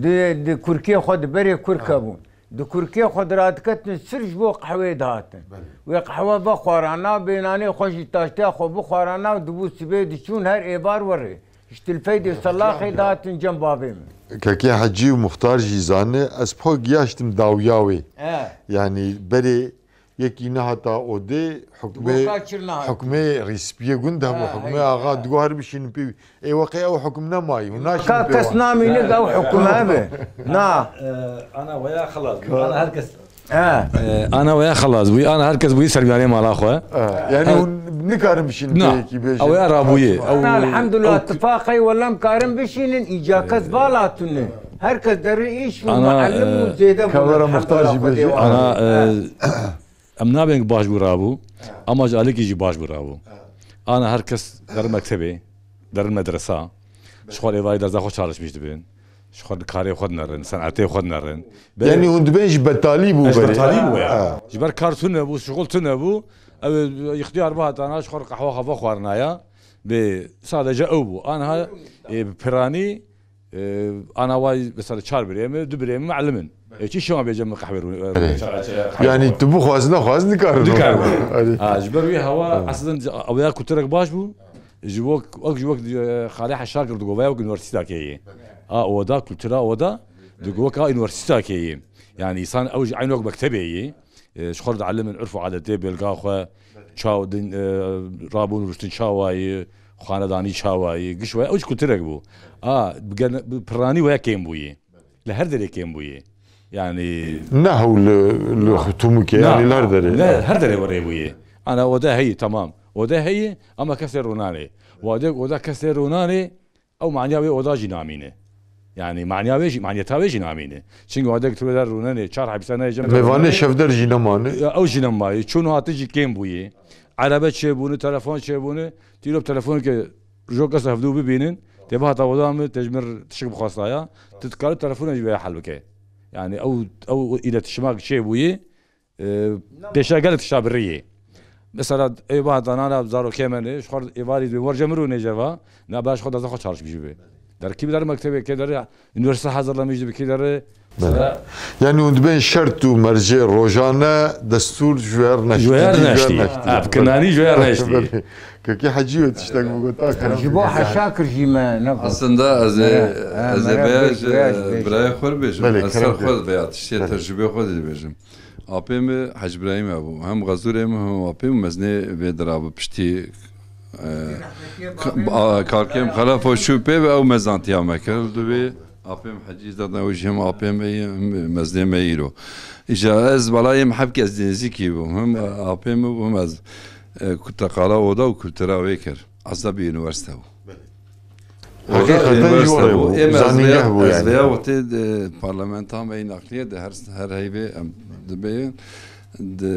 di, di kurkê xwe, di berê kurk hebûn. Di kurkê xwe diradiketin, sirf ji bo qehweyê dihatin. Belê. Wê qehwe vexwarana, bênanê xwe jî taştiya xwe bixwarana û dibû sibê diçûn her êvar werê. Ji Tilfeydê, Sellaqê dihatin cem bavê min. Kekê Hecî û Muxtar jî zane, ez pa giyaştim dawiya wê. He. Yanî berê yekî nehata odê, hukmê, hukmê rîspiyê gund hebû, ha, hukmê axa digo her bişînin pê. Ê weqê ew hukm nemayî, hûn naşînin pê wan. Kes namîne ew hukm hebe. Na. Ana weya xelas bû. Ana her kes. He. Ana weya xelas bû. Ana her kes bûyî ser mîyanê mala xwe. Yanî hûn nikarin bişînin pê yekî bêjin. Ew ya rabûyê. Ana elhamdulillah, tifaqê wela em karin bişînin, îca kes vala tune. Her kes derê îş û muallim û zêde bû. Kevera muxtar jî bêjî. Ana, e, em nabên baş bû rabû, ama ji alîkî jî baş bû rabû. Ana her kes derin mektebê, derin medresa, ji xwe êvarî derza xwe çalışmîş dibin, ji xwe karê xwe dinerin, senetê xwe dinerin. Yanî hûn dibên ji betalî bû berê. Ji betalî bû ya. Ji ber kar tune bû, şixul tune bû, ew ê ixtiyar bihatana, ji xwe qehwa xwe vexwarinaya, bê sadece ew bû. Anha, ê, bi piranî, Ee, ana way mesela çar birê min, du birê min muallim in. E, çi şema bêje min qehwe rû-, e, Evet. ça-, ça-, qehwe Yani rû-, tu bixwaz nexwaz nikarin. Nikarin. Hani Ha, ji ber wî hewa Ha. aslında awaya kulturek baş bû. Ji wek, wek ji wek, e, Xalê Heşar kir digo, vaya wek üniversite keye. A oda, kultura oda, digo wek a üniversite keye. Yani insan ew ji eyn wek mektebê ye. E, ji xwe re dielimin urf û adetê bêlga xwe, çaw din, e, rabûn rûştin çawa ye, xanedanî çawa ye, giş waya, ew ji kulturek bû. A, bi gene-, bi piranî waya kêm bûye. Li her derê kêm bûye. Yani Ne hew li, li Tûmikê, Na, yani li her derê. ne, her derê werê bûye. Ana oda heye, tamam. Oda heye, ama kesê rûnanê. Wadek oda kesê rûnanê, Ew maniya wê oda jî namîne. Yani maniya wê jî, maniyeta wê jî namîne. Çimkî wadek tu wê der rûnenê, çar hebîsa neyê cem Mêvanê şevder jî nemane. Ya, ew jî nemayê. Çûn û hatin jî kêm bûye. Erebe çêbûne, telefon çêbûne. Tu îro bi telefoneke jo kes hevdû bibînin, tê bihata oda min, tê ji min tişik bixwestaya. Tu dikarî telefonê jî wê hel bike. Yani ew, ew îletişimak çêbûye. E, pêşa gelek tişta birî yê. Mesela, ê va danana zarokê me ne, ji xwe êvarî bi wer cemir û nêceva, ne baş xwe dezde xwe çalışmîş bi. Der kî der mektebê, kê der üniversite hazırlamış bi, kê der Belê. Yani hûn dibên şert û mercê rojane destûr ji wer neştî. Ji wer neştî. Ha, bi kinanî ji wer neştî. Belê. Kekê Hecî wê tiştek bigota. Ji bo heşa kir jî me ne. Aslında ez ê, He, he, ez ê merhaba, bêj, bêj, bêj. birayê xwe bêjim. Belê, Ez ser kerem xwe bêj. veya tiştê Belê. tecrübê xwe dibêjim. Apê min Hec Birahîm hebû. Hem xezûrê min hem apê min mezinê vê dira bû piştî, e, ka-, a, kalkêm Xelefo çû pê ve ew mezantiya me kir. Li vê apê min Hecî zaten ew jî hem apê me ye, hem mezinê me îro. Îja ez balayê min hepkî ez nêzîkî bûm. Hem apê min bû hem ez, e, ku teqala oda û kultura wê kir. Ezda bi üniversite bû. Heqîqeten ji we re bû. Êm ez Zanîngeh vêya, bû ez yani. Vêya wextê di parlamenta me yê naqliye de her, her heyvê em dibêjin, di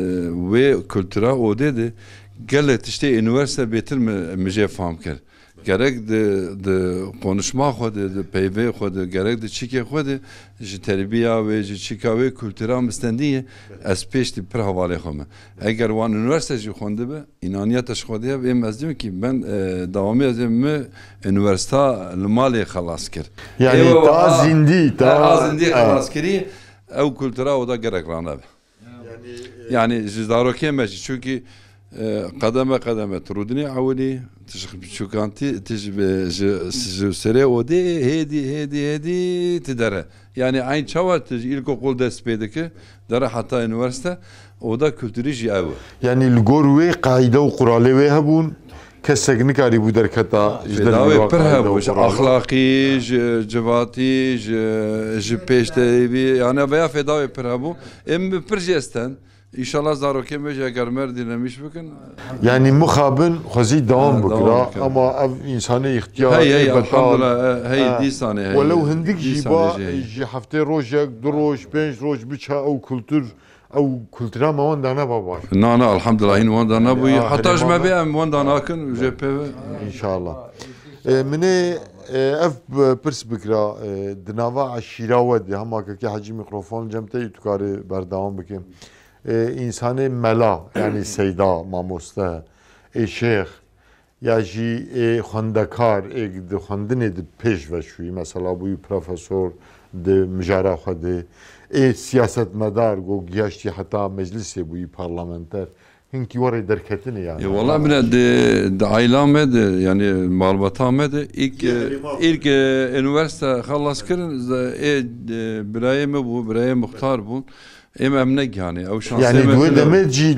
wê kultura odê de gelek tiştê unîversîte bêtir mi, mi jê fam kir. Gerek di, di konuşma xwe de, di peyvê xwe de, gerek di çîkê xwe de, ji terbiya wê, ji çîka wê kultura mi stendiye, ez pêş dî pir hevalê xwe me. Eger wan unîversîte jî xwendibe, Înaniyeta ji Xwedê hebe, êm ez dibim kî ben, e, dawamî ez ê mi unîversîta li malê xelas kir. Yani Ê, ta a, zindî, ta, a zindî a. Xelas kirî, ew kultura oda gerek ranebe. Yani, e, Yani ji zarokê me jî, çunkî, e, qedeme qedeme tu rûdinê ewilî, tu ji biçûkantî, tu ji, ji, ji serê odê hêdî, hêdî, hêdî tu dere. Yani eyn çawa tu ji îlkokul dest pê dike, dere heta unîversîte, oda kulturî jî ew e. Yani li gor wê qaîde û quralê wê hebûn, kesek nikarîbû derketa ji Fêdawê dervî pir hebû, ji axlaqî, ji civatî, ji, ji pêşdevî, yani veya fêdawê pir hebû. Êm bi pir jê sten. Înşallah zarokê me jî eger merdî nemîş bikin. Yani mixabin xwezî dewam Ha, bikira, dewam bikira. Ama ev însanê îxtiyar Hey, hey, ê betal. Elhamdulillah, e, hey, Ha, dîsanê, hey, welew hindik jî dîsanê ba, jî, hey. Ji heftê rojek, du roj, pênc roj biça ew kultur, ew kultura me wan dane ba baş. Na, na, elhamdulillah, hîn wan dane bûyî. Ya, Heta ji me herêma bê me. Em wan dane nakin, jê pê ve. İnşallah. E, minê, e, ev, e, pirs bikira, e, di nava eşîra we de, hema kekê Hecî mikrofon cem te yî tu karê berdewam bike. E, însanê mela, yani seyda, mamoste, ê şêx, ya jî ê xwendekar, ê di xwendinê di pêş ve şûyî, mesela bûyî profesor di mijara xwe de, ê siyasetmedar, go gihaştî heta meclisê bûyî parlamenter, hinkî werê derketinê yani. Ê, wela bine di, di aîla me de, yani malbata me de, ilk, Yê herêma. Ilk, e, unîversîte xelas kirin, ze-, ê, e, birayê me bû, birayê muxtar bû. Êm em negihanê. Ew şansê Yani me duê tune demê cî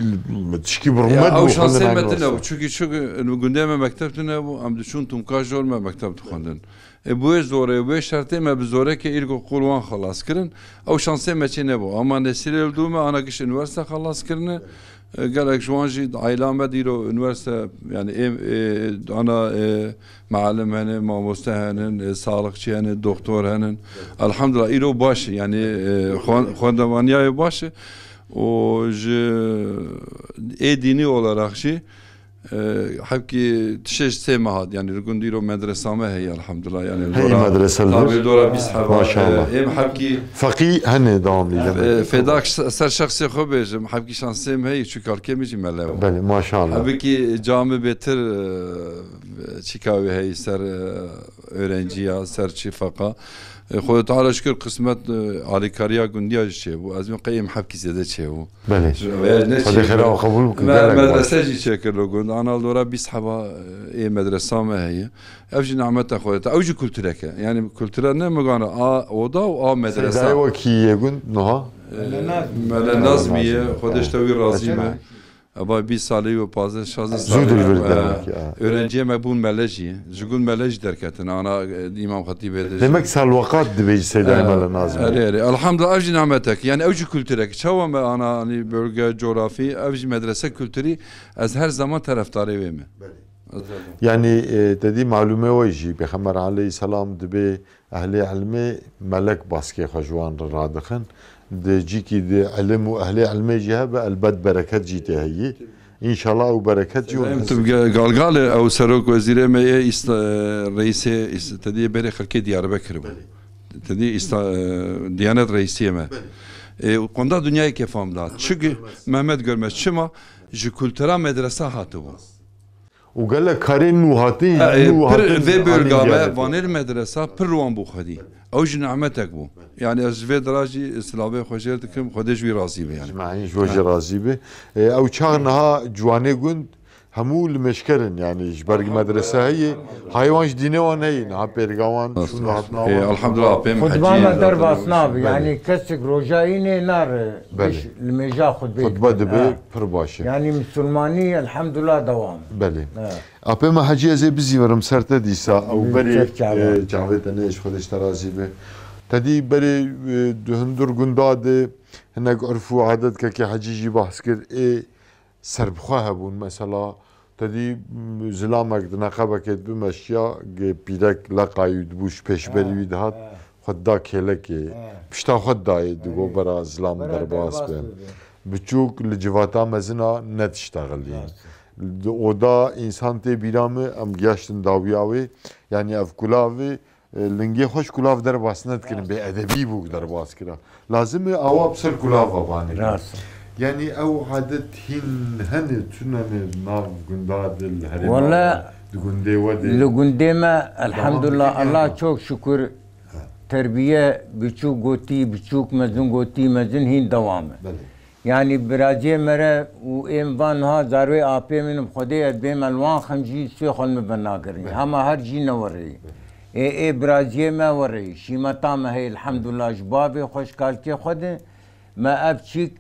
tişkî bi Ya, rûmet ew bû şansê xwendina me tune bû. Ewrosta. Çunkî, çunkî gundê me mekteb tune bû, em diçûn Tumka jor me mekteb dixwendin. E, bi wê zorê, wê şertê me bi zoreke îlkokul wan xelas kirin. Ew şansê me çê nebû. Ama nesilê li dû me ana giş unîversîte xelas kirine. E, gelek ji wan jî aîla me de îro unîversîte, yani êm, e, ana, e, Mealim hene, mamoste henin, e, saxlikçî hene, doktor henin. Elhamdulillah, îro baş e, yani, e, xwen-, xwendevaniyayê baş e. Û ji ê dînî olarak jî, e, hebkî tişê ji sê me hat, yani li gund îro medresa me heye, elhamdulillah, yani Hey, dora, medrese li tabî vir. Dora bîst heba, Maşallah. E, êm hebkî Feqî hene dewam dî E, demek. Fêdak se-, ser şexsê xwe bêjim, hebkî şansê me heye, çu kalkê min jî mele bû. Belê, maşallah. Hebkî camê bêtir, e, çîka wê heye ser, e, öğrenciya, ser çî feqa. E, Xwedê Teala şikir qismet, e, alîkariya gundiya jî çêbû. Ez min qey êm hebkî zêde çêbû. Belê. Ji, veya ne Xwedê çêbû. Xêra xebûl bike, Me-, gelek baş. Medrese jî çêkir li gund. Ana li dora bîst heba, e, ê medresa me heye. Ev jî nîmeta Xwedê te. Ew jî kulturek e. Yani kulture ne migana a oda û a medresa. Seydayê we kî yê gund niha? E, Mele Nazmî. Mele Nazmî ye. Mele Nazmî. Xwedê ji te wî razî be. Eba bîst salî û pazdeh, şazdeh Zû salî. Dil vir E, demek ya. Öğrenciyê me bûn mele jî. Ji gund mele jî derketin. Ana, e, Îmam Xetîbê de jî. Demek salweqat dibêjî Seydayê E, Mele Nazmî. Erê, erê. Elhamdulillah, ev jî nîmetek. Yani ew jî kulturek. Çawa me ana, hani bölge, coğrafi, ev jî medrese kulturî. Ez her zaman terefdarê wê me. Belê. Yani, e, te dî malûmê we jî, Pêxember aleyhisselam dibê ehlê ilmê melek baskê xwe ji wan re radixin. Di cîkî di ilim û ehlê ilmê jî hebe, elbet bereket jî tê heyî. Înşallah ew bereket jî Em hûn tu ge-, galgalê ew serok wezîrê me yê îsta-, reîsê îst-, te dî berê xelkê Diyarbekir bû. Belê. Te dî îsta-, e, Diyanet reîsiyê me. Belê. E, qonda dinyayê kêfa min da. Mehmet Çünkü Görmez. Mehmet Görmez. Çima? Ji kultura medresa hatibû. Û gelek karên nû hatin, E, e, nû pir hatin vê bölga anî me, diyar. Vanê li medresa pir wan bû xwedî. Ew jî nîmetek bû. Yani ez ji vê dira jî silavê xwe jê dikim, Xwedê ji wî razî be yani. Ecmaîn ji we jî razî be. E, ew çax niha ciwanê gund hemû li mêşker in, yani ji ber medrese heye. Haywan ji dînê wan heye, niha pêrga wan Nasıl? Şûn hatina E, wan. Elhamdulillah, pê Xutba Hecî me zaten derbas nabe, Belê. Yani kesek roja înê nare, Belê. Biş li mêja xutbê Xutbe dibe, Ha. Pir baş e. Yani Misilmanî, elhamdulillah, dewam. Belê. Ha. Apê me Hecî, ez ê bizîvirim ser te dîsa, ew Bi berê, ser çava. e, çavê te ne, ji Xwedê ji te razî be. Te dî berê, e, di hundir gunda de hinek urf û adet kekê Hecî jî behs kir, ê serbixwe hebûn, mesela Te dî, m, zilamek di neqebekê dibi meşiya, gi pîrek leqayî dibû ji pêşberî wî dihat, xwe dida kêlekê. Pişta xwe didayê, digo bera zilam derbas be. Biçûk li civata mezin a nediştexilî. Di oda însan tê bîra min, em giyaştin dawiya wê. Yanî ev kulav e, e, lingê xwe ji kulav derbas nedikirin, bêedebî bû derbas kira. Lazim e awa bi ser kulav ve banê. Rast. Yanî ew adet hîn hene, tune ne nav gunda de li herêma Wala, we, di gundê we de li gundê me, devam elhamdulillah, dike, Allah ya. Çok şükür, terbiye biçûk gotî, biçûk mezin gotî, mezin hîn devam e. Belê. Yanî biraziyê me re û êm van ha zarwê apê min bi Xwedê ez bêm elwan xem jî sê xwe min ben nagirin. Belê. Hema her jî newerê. Belê. Ê, ê biraziyê me werê. Şîmeta me heye, elhamdulillah, ji bavê xwe, ji kalkê xwe de me ev çîk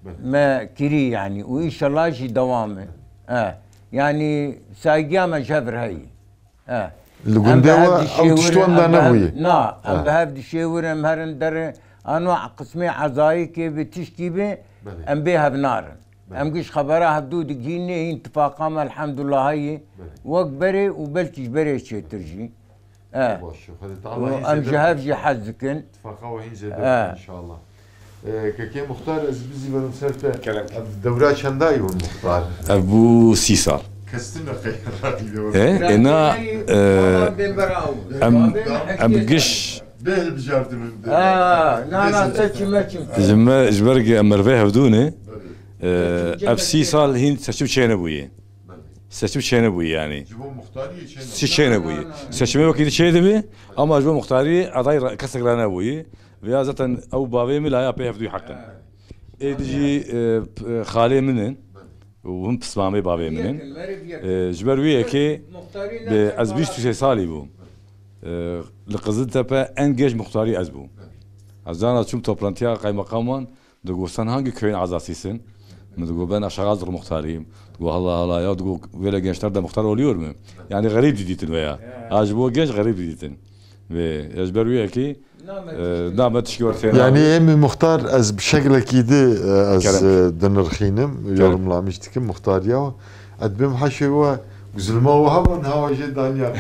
Belê. me kirî yanî. Û înşallah jî dewam e. Belê. E, yanî saygîya me ji hev re heye. E. Li Em gundê bi hev we ew dişêwirin, tişt wenda em bi hev, nebûye. na, em Ha. bi hev dişêwirin, em herin derê, ano qismê ezayikê bi tişkî bi, Belê. em bê hev narin. Belê. Em giş xebera hevdû digihînê, hîn tifaqa me elhamdulillah heye. Belê. Wek berê û belkî ji berê çêtir jî. E. Baş, Xwedê Teala Û hîn em zêde ji hev bike. jî hez dikin. Tifaqa we hîn zêde E. bike inşallah. E, Kekê Muxtar, ez bizî verim ser te. Kerem. Ev dewra çendayî hûn Muxtar? Ev bû sî sal. Kestin de xeyr E, êna, e, em, em giş Bê hilbijartin min de. Ha, na, na, Neyse. seçim, meçim. Ji me, ji ber ku em merivê hevdû ne, Belê. e, ev sî sal hîn seçim çênebûye. Belê. Seçim çênebûye yanî. Ji bo muxtariyê çênebûye. Sî çênebûye. Na, na, na. Seçimê wekî di çêdibî, ama ji bo muxtariyê aday ra-, kesek ranebûye. Veya zaten ew bavê min laya pê hevdû heq in. Ê di jî, e, p-, e, xalê min in. Û him pismamê bavê min in. Yekin, merê bi yekin. E, ji ber wê yekê Muxtarî bi ne ez bîst û sê salî bûm. E, li Qiziltepe en genç muxtarî ez bûm. Ez zana çûm toplantiya qaymeqaman, digo, "Sen hangi köyün azasısın?" Min digo, "Ben Aşağı Azdık muhtarıyım." Digo, "Allah Allah ya." Digo, "Böyle gençler de muhtar oluyor mu?" Yani garip didîtin veya. Ya. Ha, ji bo genç garip didîtin. Ve ez ji ber wê yekê Name Ee, tişkî. name tişkî were têna. Yanî êm muxtar ez bi şeklekî di, e, ez, Kerem. e, dinirxînim, Kerem. yorumlamiş dikim muxtariya. Ez dibêm heşê we, guzilma we heba, niha we jê daniya.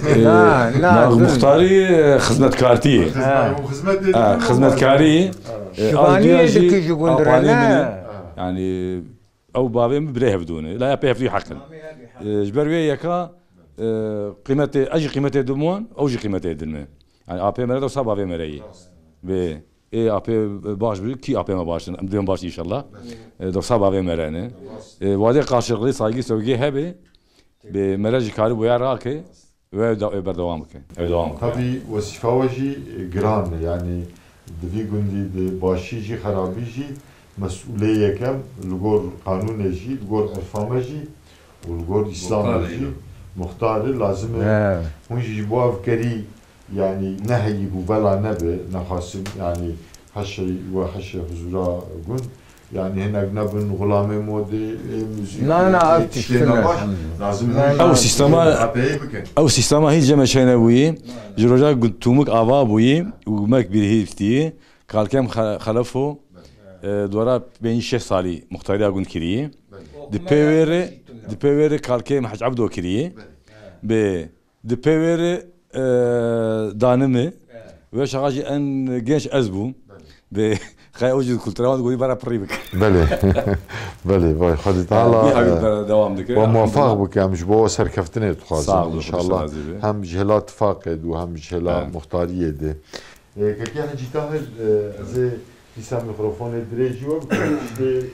Ee, Na, na, na, dur. muxtarî, e, xizmetkartî. Xizmet, Ha. xizmet Ha, edin, xizmetkarî, Ha. e, Şivaniyê ew dikî jî ji gundire, apanê ne? min e. Ha. Yanî, ew bavê min birê hevdû ne. La ya pê hevdû heq in. Ee, ji ber wê yeka, e, qîmetê, ez jî qîmetê dimon, ew jî qîmetê din me. Yani apê mere dosa bavê mere yî. Ve e apê baş bi, kî apê me baş in? Em dibên baş inşallah. E, dosa bavê mere ne. E, wadê karşılıklı saygı sevgi hebe. Be mere jî karî boya rake. Ve da, e, berdewam bike. Ew dewam bike. Tabii wezîfa we jî, e, giran e. Yani di vî gundî di başî jî xerabî jî mesûlê yekem li gor qanûnê jî, li gor irfa me jî û li gor Îslamê Muxtarê jî, de. muxtarê lazim e. He. Hûn jî ji bo ev kerî, yanî neheyî bû bela nebe, nexasim, yanî heşê we heşê huzura gund. Yanî hinek nebin xulamê modê, ê muzîkê, Na, na, ê ev tiştê tiştine, nebaş, lazim Na, hûn na. jî Ew sîstema, apeyê bikin. ew sîstema hîç cem me çênebûyî. Ji roja ku tûmik ava bûyî û mek bîrhîftî, kalkem xe-, xelefo, e, dora pêncî şeş salî muxtariya gund kirî. Di pê wê re, di pê wê re kalkê me Hec Ebdo kirî. Bi Di pê wê re, e, danimi, Evet. wê şaxa jî en genç ez bûm. Belê. Ve xey ew jî kultura wan goyî bera pirî bik. Belê. Belê, vay, Xwedê Teala, Bî hevî e, bera dewam dike. we muwefaq bike, em ji bo we serkeftinê dixwazin, Sağ olun, inşallah. Xwedê razî be. Hem ji hêla tifaqê de, hem ji hêla Evet. muxtariyê de. E, Kekê Hecî Tahir, e, ez ê dîsa mîkrofonê dirêjî we bikim, tiştê, e,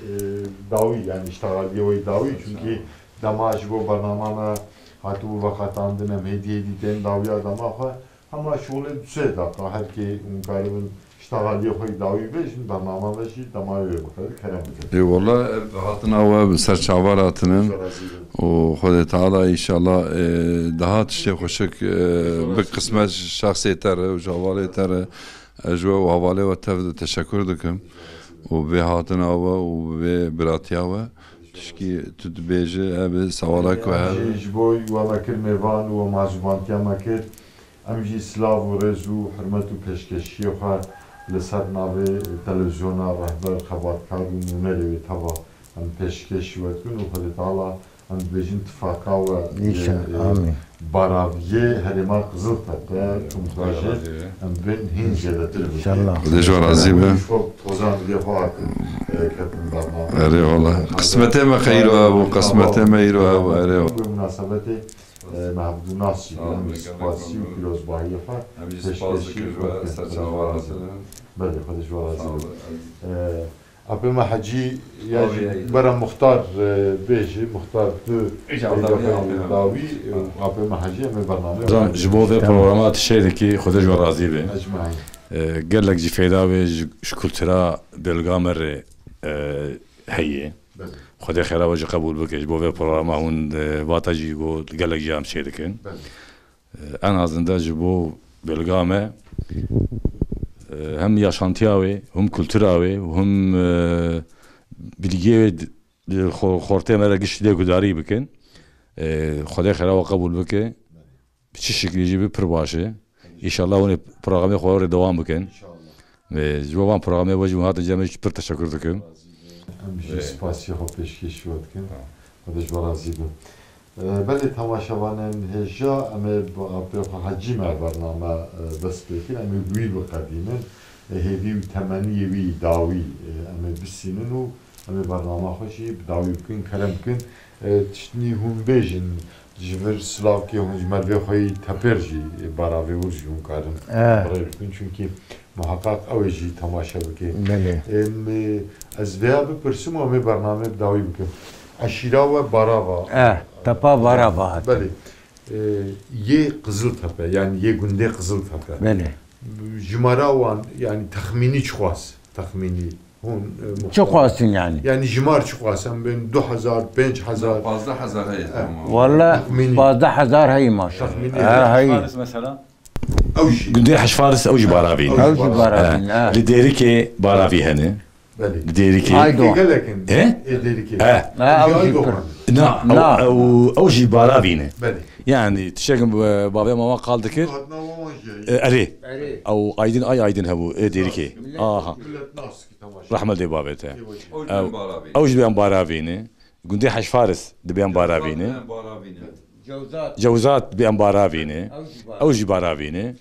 dawî, yani îştexaliyê we yî dawî, çünkü dema ji bo bernama me hatibû veqetandin, em hêdî hêdî tên dawiya dema xwe. Hema şolê du sê deqa her kê hûn karibin îştexaliyê xwe yî dawî bêjin, bernama me jî dema wê biqede, kerem bikin. Ê, wela, ev hatina we bi ser çavan hatinin. Xwedê razî be. Û Xwedê Teala înşallah, e, daha tiştê xweşik, e, bi qismet şexsê te re û ji hevalê te re. Ez ji we û hevalê we tev de teşekur dikim û vê hatina we û vê biratiya we. Tişkî tu dibêje hebe, sewala ku Em hebe. jî ji bo we me kir mêvan û we mazûbantiya me kir. Em jî silav û rêz û hurmet û pêşkeşiyê xwe li ser navê televîzyona Rehber, xebatkar û nûnerê wê teva em pêşkêşî we dikin û Xwedê Teala Em dibêjin tifaka we, Înşallah, e, e, amîn. Baraviyê herêma Qiziltepe, Tumkajê, em bên hîn zêdetir bikin. Înşallah. Xwedê ji we razî be. Tozan dilê xwe hatin, e, ketin bername. Erê wala. Qismetê me xeyr hebû, qismetê me îro hebû, erê wala. Bi munasebetê, e, me hevdû nas jî kirin, em jî spasî û pîrozbahiyê xwe pêşkêşî xwe dikin. Belê, Xwedê ji we razî be. E, Apê me Hecî ya jî bera Muxtar, e, bêjî, Muxtar tu dawî, e, apê me Hecî em ê bername. Hocam, ji bo vê programa tu şey dikî, Xwedê ji we razî be. Ecmaîn. E, gelek jî feyda wê ji, ji kultura bêlga me re, e, heye. Belê. Xwedê xêra we jî qebûl bike. Ji bo vê programa hûn, e, vata jî got, gelek jî em şey dikin. Belê. En azından ji bo belga me, e, hem yaşantiya wê, hem kultura wê, hem, e, bilgiyê wê di, di xo-, xortê me re gişt lê gudarî bikin. E, Xwedê xêra we qebûl bike. Bi çi şiklî jî bi pir baş e. Înşallah hûn ê programê xwe rê dewam bikin. Ve ji bo van programê we jî hûn hatin cem me jî pir teşekkür dikim. Em jî spasiya xwe pêşkêşî we dikin. Xwedê ji we razî be. E, belê temaşevanên hêja, em ê bi apê xwe Hecî me bername, e, dest pê kir. Em ê bi wî biqedînin. E, hêvî û temeniyê wî dawî, e, em ê bisînin û em ê bernama xwe jî bi dawî bikin, kerem bikin. E, tiştnî hûn bêjin, ji vir silavkê hûn ji mervê xwe yî tepêr jî, e, baravê wir jî hûn karin bi rê bikin. Çunkî muheqeq ew ê jî temaşe bike. Belê. Em, e, ez vêya bipirsim û em ê bernameyê bi dawî bikin. Eşîra we Barava. E, tepa Barava hat. Belê. E, yê Qiziltepe, yanî yê gundê Qiziltepe. Belê. Jimara wan, yanî texmînî çiqas? Texmînî hûn, e, muxtar. Çiqas in yanî? Yanî jimar çiqas? Em bên du hezar, pênc hezar? Pazdeh hezar heye, tamam. Walla pazdeh hezar heye maşallah. Texmînî. Ha, heye. Mesela? Ew jî. Gundê Heşfaris ew jî Baravî ne. Ew jî Baravî ne. Li Dêrikê Baravî hene. Belê. Li Dêrikê. Aydoğan. Gelek in. He? Ê Dêrikê. He. Ha, ew jî Aydoğan. Na, ew, ew, ew jî Baravî ne. Belê. Yani tiştekin, e, bavê me wan qal dikir. Hatna wan jî. E, erê. Erê. Ew Aydin, ay Aydin hebû, ê Dêrikê. Aha. Millet nas ki temaşe. Rahmet ê bavê te. Ew jî dibiyan Baravî ne. Gundê Heşfaris dibiyan Baravî ne. Cewzat. Cewzat dibiyan Baravî ne. Ew jî Baravî ne.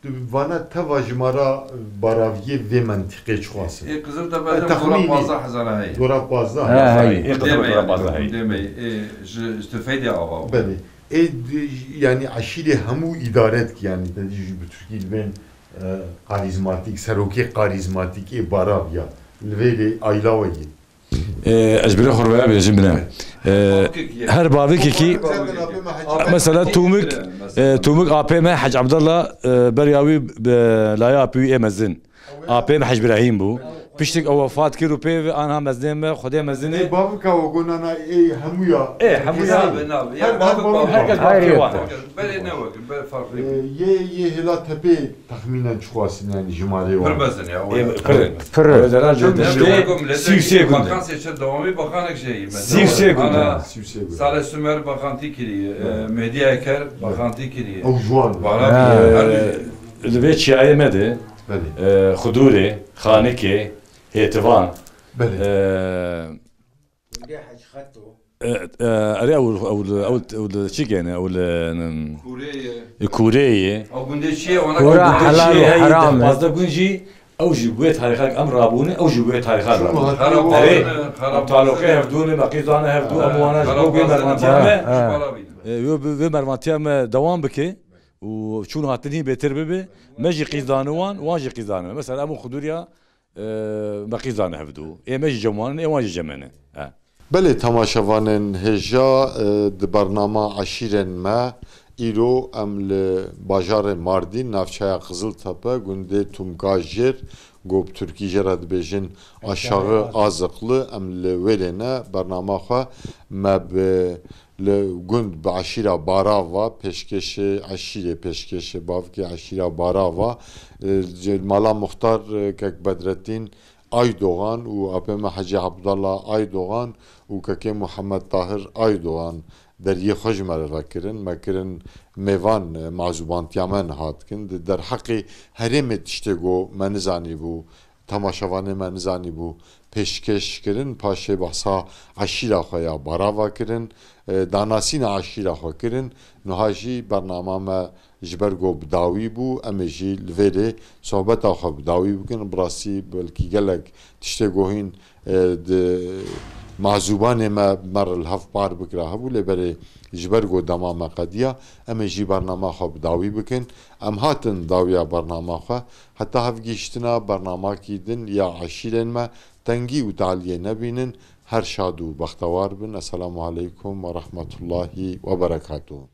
Tu vana teva jimara baraviyê vê mentîqê çiqas e? Ê Qiziltepe, e, dora pazdeh hezar heye. Dora pazdeh hezar. He, heye. Ê Qiziltepe dora pazdeh heye. Gundê me, ê, ji, ji tufeydê ava. Belê. Ê, di, yanî eşîrê hemû îdare dike, yanî te dî jî bi tirkî dibên, e, karîzmatîk, serokê karîzmatîk ê baraviya. Li vê de ayla we yê. E, ez birê xwe rûya bêjim bine. E, her bavekekî, mesela Tûmik, e, Tûmik apê me Hec Abdallah, e, beriya wî bi laya apê wî ê mezin. Apê me Hec Birahîm bû. Piştik ew wefat kir û pê ve anha mezinê me, Xwedê mezinê. Ê, bavika we gonana ê hemûya. Ê, hemûya. Nabe, nabe. Ya, her, her bavik, bavik, herkes bavkê wan. Belê ne wek, be farklı. E, yê, yê hêla tepê Texmînen çiqas in, yanî jimarê wan? Pir mezin ya. Ê, pir. Pir. Mesela ji tiştê sî û sê gund e. Bakan seçer dewamî bakanek şey. Sî û sê gund e. Sî û sê gund. Salih Sümer bakantî kiriye. E, Mehdî Eker bakantî kiriye. Ew ji wan. Baraviye. Li vê çiyayê me de, belê, e, Xudûrê, Xanikê, Hêtivan. Belê. E, Gundê Hec Xeto. E, e, erê ew, ew, ew, ew, ew çi gene, ew li, em, Kûrê ye. Kûrê ye. Ew gundê çi ye? Wana Kûra helal û heram e. Pazdeh gund jî, ew jî bi wê tarîxek em rabûne, ew jî bi wê tarîxek rabûne. Erê, em taloqê hevdû ne, meqîzane hevdû, em wana ji bo vê mervantiya me, e, wê, vê mervantiya me dewam bike û çûn hatin hîn bêtir bibe, me jî qîzdane wan, wan jî qîzdane me. Mesela em û Xudûriya e, me qîzane hevdû. Ê me jî cem wan in, ê wan jî cem me ne. He. Belê temaşevanên hêja, e, di bernama Eşîrên me, îro em li bajarê Mardîn, navçeya Qiziltepe, gundê Tumkajêr, ku bi tirkî jê re dibêjin Aşağı Azıklı, em li wêlê ne, bernama xwe me bi Li gund bi eşîra Barava, pêşkêşê eşîrê, pêşkêşê bavkê eşîra Barava, e, ji mala muxtar, e, kek Bedretîn Aydoğan û apê me Hecî Abdallah Aydoğan û kekê Muhammed Tahir Aydoğan deriyê xwe ji me re vekirin. Me kirin mêvan, e, mazûbantiya me niha dikin. Di derheqê herêmê tiştê ku me nizanîbû, temaşevanê me nizanîbû, pêşkêş kirin, paşê behsa eşîra xwe ya Barava kirin, e, danasîna eşîra xwe kirin. Niha jî bernama me ji ber ku bi dawî bû, em ê jî li vêrê sohbeta xwe bi dawî bikin. Bi rastî belkî gelek tiştê ku hîn, e, di mazûbanê me, me re li hev par bikira hebû, lê berê ji ber ku dema me qediya, em ê jî bernama xwe bi dawî bikin. Em hatin dawiya bernama xwe, heta hevgihîştina bernamakî din ya eşîrên me, tengî û taliyê nebînin. Her şad û bextewar bin. Esselamu aleykum ve rahmetullahi ve berekatuhu.